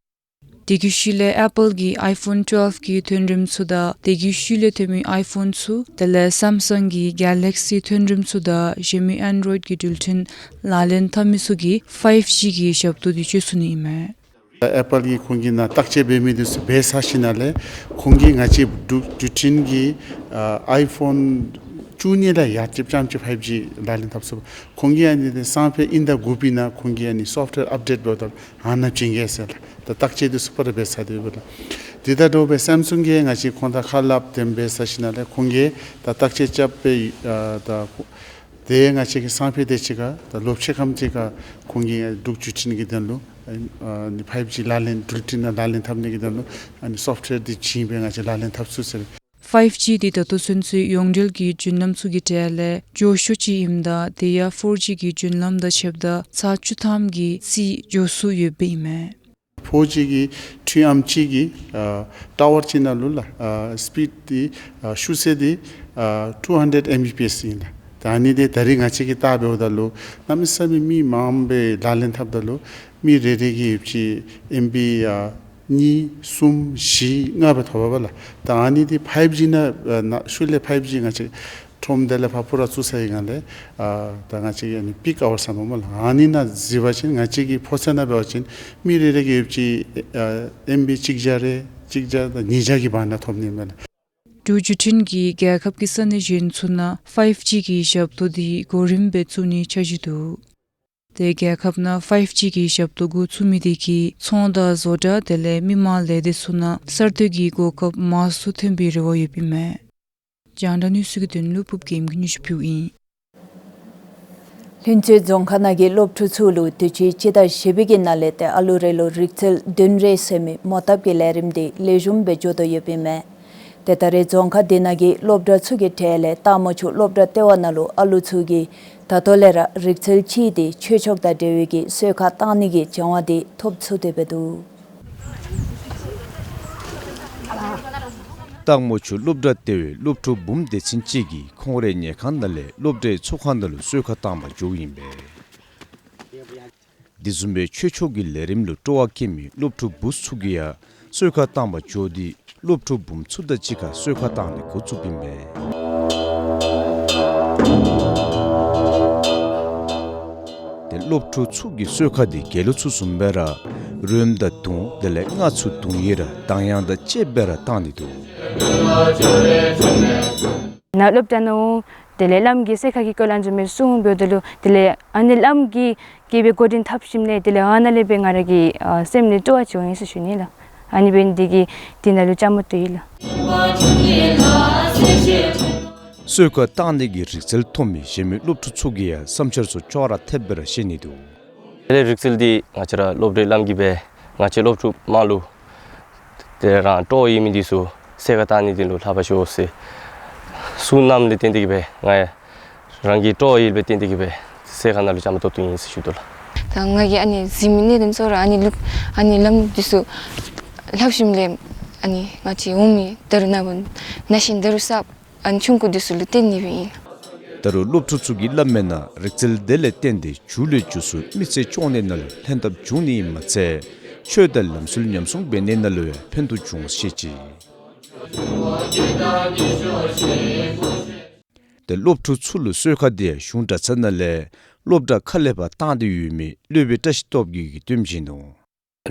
དེ་གི་ཤུལ་ལས་ཨེ་པཱལ་གྱི་ཨའི་ཕོན་ཊུ་ཝེལབ་ཀྱི་ཐོན་རིམ་ཚུ་དང་དེ་གི་ཤུལ་ལས་ཐོན་མི་ཨའི་ཕོན་ཚུ་དེ་ལས་སེམ་སང་གི་གེ་ལེག་སི་ཐོན་རིམ་ཚུ་དང་གཞན་མི་ཨེན་ཌོའིཌ་ཀྱི་འགྲུལ་འཕྲིན་ལག་ལེན་འཐབ་མི་ཚུ་གིས་ཕའིབ་ཇི་གི་ཞབས་ཏོག་དེ་སྤྱོད་ཚུགས་ནི་ཨིན་མས། ཨེ་པཱལ་གྱིས་ཁོང་གིས་ནཱ་བརྟག་དཔྱད་འབད་མི་དེ་ཚུ་འབད་ཚར་ཞིནམ་ལས་ཁོང་གིས་ང་བཅས་འབྲུག་བརྒྱུད་འཕྲིན་གྱི་ཨ་ཨའི་ཕོན་བཅུ་གཉིས་ལས་ཡར་ཅིག་རྐྱངམ་ཅིག་ཕའིབ་ཇི་ལག་ལེན་འཐབ་ཚུགས། ཁོང་གིས་ཨ་ནི་དེ་སང་ཕོད་དབྱིན་ཟླ་དགུ་པའི་ནང་ཁོང་གིས་ཨ་ནི་སོཕཊ་ཝེར་ཨཔ་ཌེཊ་འབདཝ་ད་ཨ་ནཱ་བྱིན་གེ་ཟེར་ལགས། ད་བརྟག་དཔྱད་དེ་ཚུ་སྤར་འབད་ཚར་ཏེ་ཡོདཔ་ལགས། དེ་དང་འདྲཝ་སྦེ་སེམ་སང་གིས་ང་བཅས་ཁོང་དང་ཁ་སླབ་སྟེ་འབད་ཚར་ཞིནམ་ལས་ཁོང་གིས་ད་བརྟག་དཔྱད་རྐྱབ་སྦེ་ཨ་ད་ཁོ་དེ་ང་བཅས་ཀྱིས་སང་ཕོད་དེ་ཅིག་ཁར་ད་ལོ་ཕྱེད་ཀ་ཙམ་ཅིག་ཁར་ཁོང་གིས་འབྲུག་བརྒྱུད་འཕྲིན་གྱི་དོན་ལུ་ཨ་ནི་ཕའིབ་ཇི་ལག་ལེན་འགྲུལ་འཕྲིན་ནང་ལག་ལེན་འཐབ་ནི་གི་དོན་ལུ་ཨ་ནི་སོཕཊ་ཝེར་དེ་བྱིན་སྦེ་ང་བཅས་ལག་ལེན་འཐབ་ཚུགས་ཟེར། ཕའིབ་ཇི་དེ་ད་ལྟོ་ཚུན་ཚོད་ཡོངས་འབྲེལ་གྱི་བརྒྱུད་ལམ་ཚུ་གི་གྲས་ལས་མགྱོགས་ཤོས་ཅིག་ཨིནམ་ད་དེ་ཡང་ཕོར་ཇི་གི་བརྒྱུད་ལམ་དང་ཕྱདཔ་ད་ཚར་བཅུ་ཐམ་གྱི་རྩིས་མགྱོགས་སུ་ཡོདཔ་ཨིན་མས། ཕོར་ཇི་གི་འཕྲུལ་ཨམ་ཅིག་གི་ཨ་ཊ་ཝར་ཅིག་ནང་ལུ་ལགས་ཨ་སི་པིཌ་དེ་ཨ་ཤུགས་ཚད་དེ་ཨ་ཊུ་ཧན་ཌེཌ་ཨེམ་བི་པི་ཨེསི་ཨིན་ལགས། ད་ཨ་ནི་དེ་ད་རེས་ང་བཅས་ཀྱིས་བལྟ་འབདཝ་ད་ལུ་གནམ་མེད་ས་མེད་མི་མངམ་སྦེ་ལག་ལེན་འཐབ་ད་ལུ་མི་རེ་རེ་གིས་ཡོདཔ་ཅིག་ཨེམ་བི་ཨ་གཉིས་གསུམ་བཞི་ལྔ་སྦེ་ཐོབ་པས་ལགས། ད་ཨ་ནི་དེ་ཕའིབ་ཇི་ནང་ཨ་ནཱ་ཤུལ་ལས་ཕའིབ་ཇི་ང་བཅས་ཁྲོམ་དེ་ལས་ཕར་སྤུ་ར་བཙུགས་ཚར་བའི་སྒང་ལས་ཨ་ད་ང་བཅས་ཀྱི་ཨ་ནི་པིཀ་ཨ་ཝརསི་ཟེར་མས་ལགས། ཨ་ནི་ནང་གཟིགས་པ་ཅིན་ང་བཅས་ཀྱི་ཕོ་ཚོད་ནང་འབད་བ་ཅིན་མི་རེ་རེ་གིས་ཡོདཔ་ཅིག་ཨ་ཨེམ་བི་གཅིག་བརྒྱ་རེ་གཅིག་བརྒྱ་དང་ཉིས་བརྒྱ་གི་བར་ན་ཐོབ་ནི་མས་ལགས། འབྲུག་བརྒྱུད་འཕྲིན་གྱིས་རྒྱལ་ཁབ་ཀྱི་ས་གནས་གཞན་ཚུ་ནང་ཕའིབ་ཇི་གི་ཞབས་ཏོག་དེ་གོ་རིམ་སྦེ་བཙུགས་ནིའི་འཆར་གཞི་འདུག། ཏེ་རྒྱལ་ཁབ་ནང་ཕའིབ་ཇི་གི་ཞབས་ཏོག་འགོ་བཙུགས་མི་དེ་གིས་ཚོང་དང་བཟོ་གྲྭ་དེ་ལས་མི་མང་ལས་སྡེ་ཚུ་ནང་གསར་གཏོད་ཀྱི་གོ་སྐབས་མང་སུ་ཐོན་པའི་རེ་བ་ཡོདཔ་ཨིན་མས། རྒྱང་བསྒྲགས་གནས་ཚུལ་གྱི་དོན་ལུ་ཕུརབ་རྒྱལམོ་གིས་སྙན་ཞུ་ཕུལཝ་ཨིན། ལྷུན་རྩེ་རྫོང་ཁག་ནང་གི་སློབ་ཕྲུག་ཚུ་ལུ་དུས་ཅི་སྤྱི་ཟླ་བཞི་པའི་གི་ནང་ལས་ཏེ་ཨ་ལུ་རེ་ལུ་རིག་རྩལ་བདུན་རེ་ཟེར་མི་མོ་བཏབ་ཀྱི་ལས་རིམ་དེ་ལེགས་ཤོམ་སྦེ་འགྱོ་དོ་ཡོདཔ་ཨིན་མས། ཏེ་ད་རེས་རྫོང་ཁག་དེ་ནང་གི་སློབ་གྲྭ་ཚུ་གི་གྲས་ལས་སྟག་མོ་ཆུ་སློབ་གྲྭ་ལྟེ་བ་ནང་ལུ་ཨ་ལུ་ཚུ་གིས་ད་ལྟོ་ལས་ར་རིག་རྩལ་ཅིག་དེ་ཆོས་ཕྱོགས་དང་འབྲེལ་བའི་གི་གསོལ་ཁ་བཏང་ནི་གི་སྦྱང་བ་དེ་ཐོབ་ཚུགས་ཏེ་འབད་འདུག། སྟག་མོ་ཆུ་སློབ་གྲྭ་ལྟེ་བའི་སློབ་ཕྲུག་འབུམ་སྡེ་ཚན་ཅིག་གིས་ཁོང་རའི་ཉལ་ཁང་ནང་ལས་སློབ་གྲྭའི་ཚོགས་ཁང་ནང་ལུ་གསོལ་ཁ་བཏང་པར་འགྱོཝ་ཨིན་པས། དེ་བཟུམ་སྦེ་ཆོས་ཕྱོགས་ཀྱི་ལས་རིམ་ལུ་སྤྲོ་བ་བསྐྱེད་མི་སློབ་ཕྲུག་བུ་ཚུ་གིས་ཡང་གསོལ་ཁ་བཏང་པར་འགྱོ་སྟེ་སློབ་ཕྲུག་འབུམ་ཚུ་དང་གཅིག་ཁར་གསོལ་ཁ་བཏང་ནི་འགོ་བཙུགསཔ་ཨིན་པས། ཏེ་སློབ་ཕྲུག་ཚུ་གི་གསོལ་ཁ་དེ་དགེ་སློང་ཚུ་བཟུམ་སྦེ་ར་རོལམོ་དང་དུང་དེ་ལས་རྔ་ཚུ་བརྡུང་ཡི་ར་གདངས་དབྱངས་དང་བཅས་སྦེ་ར་བཏང་ནི་འདུག། ནཱ་སློབ་གྲྭ་ནང་འོང་དེ་ལས་བླམ་གིས་གསོལ་ཁ་གི་སྐོར་ལས་བཟུམ་སྦེ་གསུངས་འབདཝ་ད་ལུ་དེ་ལས་ཨ་ནི་བླམ་གིས་གིས་སྦེ་འགོ་འདྲེན་འཐབ་ཞིནམ་ལས་དེ་ལས་ཨ་ནཱ་ལས་སྦེ་ང་ར་གི་ཨ་སེམས་ལུ་སྤྲོ་བ་ཅིག་འོང་ཡི་ཟེར་ཞུ་ནི་ལགས། ཨ་ནི་འབད་ནི་དེ་གིས་དེ་ནང་ལུ་བཅའ་མར་གཏོགས་ཡི་ལགས། གསོལ་ཁ་བཏང་ནི་གི་རིག་རྩལ་ཐོབ་མི་གཞན་མི་སློབ་ཕྲུག་ཚུ་གིས་ཡང་བསམ་འཆར་ཚུ་ཅོག་ར་འཐདཔ་སྦེ་ར་བཤད་ནི་འདུག། དེ་ལས་རིག་རྩལ་འདི་ང་བཅས་ར་སློབ་གྲྭའི་བླམ་གིས་སྦེ་ང་བཅས་སློབ་ཕྲུག་མང་ལུ་དེ་རང་སྤྲོ་བ་ཡོད་མི་འདི་ཚུ་གསོལ་ཁ་བཏང་ནི་འདི་ལུ་ལྷག་པར་ཞུ་ཟེར་གསུངས་གནངམ་ལས་བརྟེན་ཏེ་གིས་སྦེ་ང་རང་གི་སྤྲོ་བ་ཡོདཔ་ལས་བརྟེན་ཏེ་གིས་སྦེ་གསོལ་ཁ་ནང་ལུ་བཅའ་མར་གཏོགས་གཏོགསཔ་ཨིན་ཟེར་ཞུ་དོ་ལགས། ད་ང་གིས་ཨ་ནི་གཟིགས་མི་ནང་དེ་ཚུ་ར་ཨ་ནི་ལུ་ཨ་ནི་བླམ་འདི་ཚུ་ལྷག་ཞིནམ་ལས་ཨ་ནི་ང་བཅས་འོང་མི་ད་རུང་ན་བུན་ན་ཤིང་ད་རུང་སྲབ་ཨ་ནི་ཆུང་ཀུ་འདི་ཚུ་ལུ་སྟོན་ནི་སྦེ་ཨིན། ད་རུང་སློབ་ཕྲུག་ཚུ་གིས་སླབ་མིའི་ནང་རིག་རྩལ་དེ་ལས་བརྟེན་ཏེ་མཇུག་ལས་མཇུག་སུ་མི་ཚེ་སྐྱོང་ནི་མ་ཚད་ཆོས་དང་ལམ་སྲོལ་ཉམས་སྲུང་འབད་ནི་ནང་ལུ་ཡང་ཕན་ཐོགས་འབྱུང་ཟེར་བཤད་ཅི། ཏེ་སློབ་ཕྲུག་ཚུ་ལུ་གསོལ་ཁ་དེ་གཞུང་གྲྭ་ཚང་ནང་ལས་སློབ་གྲྭ་ཁག་ལས་ཕར་བཏང་སྟེ་ཡོད་མི་སློབ་དཔོན་བཀྲ་ཤིས་སྟོབས་རྒྱས་ཀྱིས་སྟོན་བྱིན་ནུག།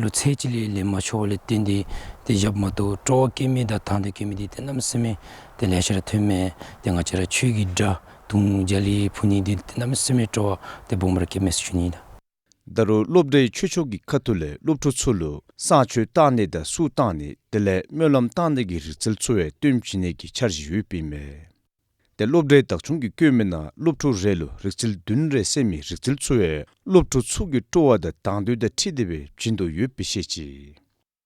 ལོ་ཚད་ཅིག་ལས་ལེན་མ་ཆོགཔ་ལས་བརྟེན་ཏེ་ཏེ་བཞགཔ་མ་གཏོགས་སྤྲོ་བ་བསྐྱེད་མི་དང་དང་འདོད་བསྐྱེད་མི་འདི་ཏེ་གནམ་མེད་ས་མེད་ཏེ་ལེ་ཤ་ར་ཐོནམ་མས། ཏེ་ང་བཅས་ར་ཆོས་ཀྱི་སྒྲ་དུང་རྒྱ་གླིང་ཕུ་ནི་འདི་ཏེ་གནམ་མེད་ས་མེད་སྤྲོ་བ་ཏེ་སྦོམ་ར་བསྐྱེདཔ་མས་ཟེར་ཞུ་ནི་ཨིན་ལགས། ད་རུང་སློབ་གྲྭའི་ཆོས་ཕྱོགས་ཀྱི་ཁ་ཐུག་ལས་སློབ་ཕྲུག་ཚུ་ལུ་བསང་མཆོད་བཏང་ནི་དང་གསུར་བཏང་ནི་དེ་ལས་སྨོན་ལམ་བཏང་ནི་གི་རིག་རྩལ་ཚུ་ཡང་སྟོན་བྱིན་ནི་གི་འཆར་གཞི་ཡོདཔ་ཨིན་མས། ཏེ་སློབ་གྲྭའི་བདག་སྐྱོང་གིས་བཀོད་མི་ནང་སློབ་ཕྲུག་རེ་ལུ་རིག་རྩལ་བདུན་རེ་ཟེར་མི་རིག་རྩལ་ཚུ་ཡང་སློབ་ཕྲུག་ཚུ་གི་སྤྲོ་བ་དང་དང་འདོད་དང་འཁྲིལ་ཏེ་སྦེ་བྱིན་དོ་ཡོདཔ་སྦེ་བཤད་ཅི།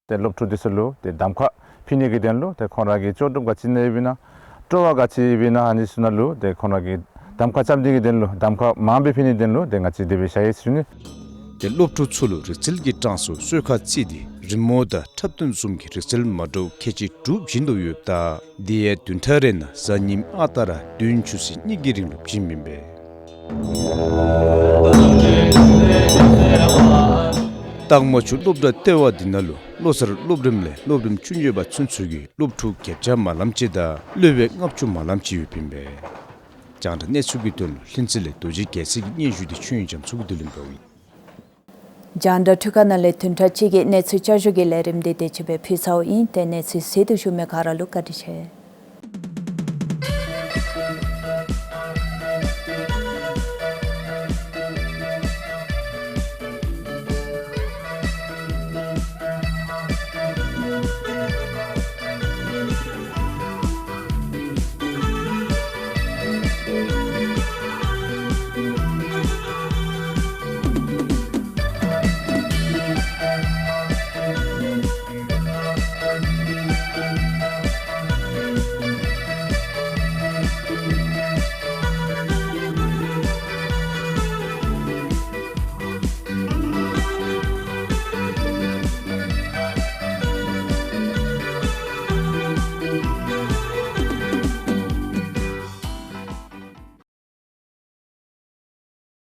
ཏེ་སློབ་ཕྲུག་འདི་ཚུ་ལུ་ཏེ་གདམ་ཁ་ཕུལ་ནི་གི་དོན་ལུ་ཏེ་ཁོང་ར་གི་ལྕོགས་གྲུབ་ག་ཅི་ཨིན་ན་ཡོདཔ་ཨིན་ན་སྤྲོ་བ་ག་ཅི་ཡོདཔ་ཨིན་ན་ཨ་ནི་ཚུ་ནང་ལུ་ཏེ་ཁོང་ར་གིས་གདམ་ཁ་རྐྱབ་ནི་གི་དོན་ལུ་གདམ་ཁ་མང་སྦེ་ཕུལ་ནི་དོན་ལུ་ཏེ་ང་བཅས་དེ་སྦེ་བཞག་ཡི་ཟེར་ཞུ་ནི། ཏེ་སློབ་ཕྲུག་ཚུ་ལུ་རིག་རྩལ་གྱི་གྲངས་སུ་གསོལ་ཁ་བརྩིས་ཏེ་རི་མོ་དང་འཁྲབ་སྟོན་བཟུམ་གྱི་རིག་རྩལ་མ་འདྲཝ་ཁལ་གཅིག་དྲུག་བྱིན་དོ་ཡོདཔ་ད་དེ་ཡང་བདུན་ཕྲག་རེ་ནང་གཟའ་ཉིམ་ཨ་རྟག་ར་བདུན་ཆུ་ཚོད་གཉིས་ཀྱི་རིང་ལུ་བྱིནམ་ཨིན་པས། སྟག་མོ་ཆུ་སློབ་གྲྭ་ལྟེ་བ་འདི་ནང་ལུ་བློ་གསར་སློབ་རིམ་ལས་སློབ་རིམ་བཅུ་གཉིས་པ་ཚུན་ཚོད་ཀྱི་སློབ་ཕྲུག་བརྒྱད་བརྒྱ་མ་ལམ་ཅིག་དང་སློབ་དཔོན་ལྔ་བཅུ་མ་ལམ་ཅིག་ཡོདཔ་ཨིན་པས། རྒྱང་བསྒྲགས་གནས་ཚུལ་གྱི་དོན་ལུ་ལྷུན་རྩེ་ལས་རྡོ་རྗེ་རྒྱལ་མཚན་གྱིས་སྙན་ཞུ་དེ་ཆོས་དབྱིངས་རྒྱ་མཚོ་གིས་དུས་ལེན་འབདཝ་ཨིན། རྒྱང་བསྒྲགས་འཕྲུལ་ཁང་ནང་ལས་བདུན་ཕྲག་གཅིག་གི་གནས་ཚུལ་བསྐྱར་ཞུ་གི་ལས་རིམ་དེ་དེ་ཅིག་སྦེ་ཕུལ་ཚརཝ་ཨིན། ཏེ་གནས་ཚུལ་གཟིགས་ཏེ་བཞུགས་མི་ག་ར་ལུ་བཀའ་དྲིན་ཆེ།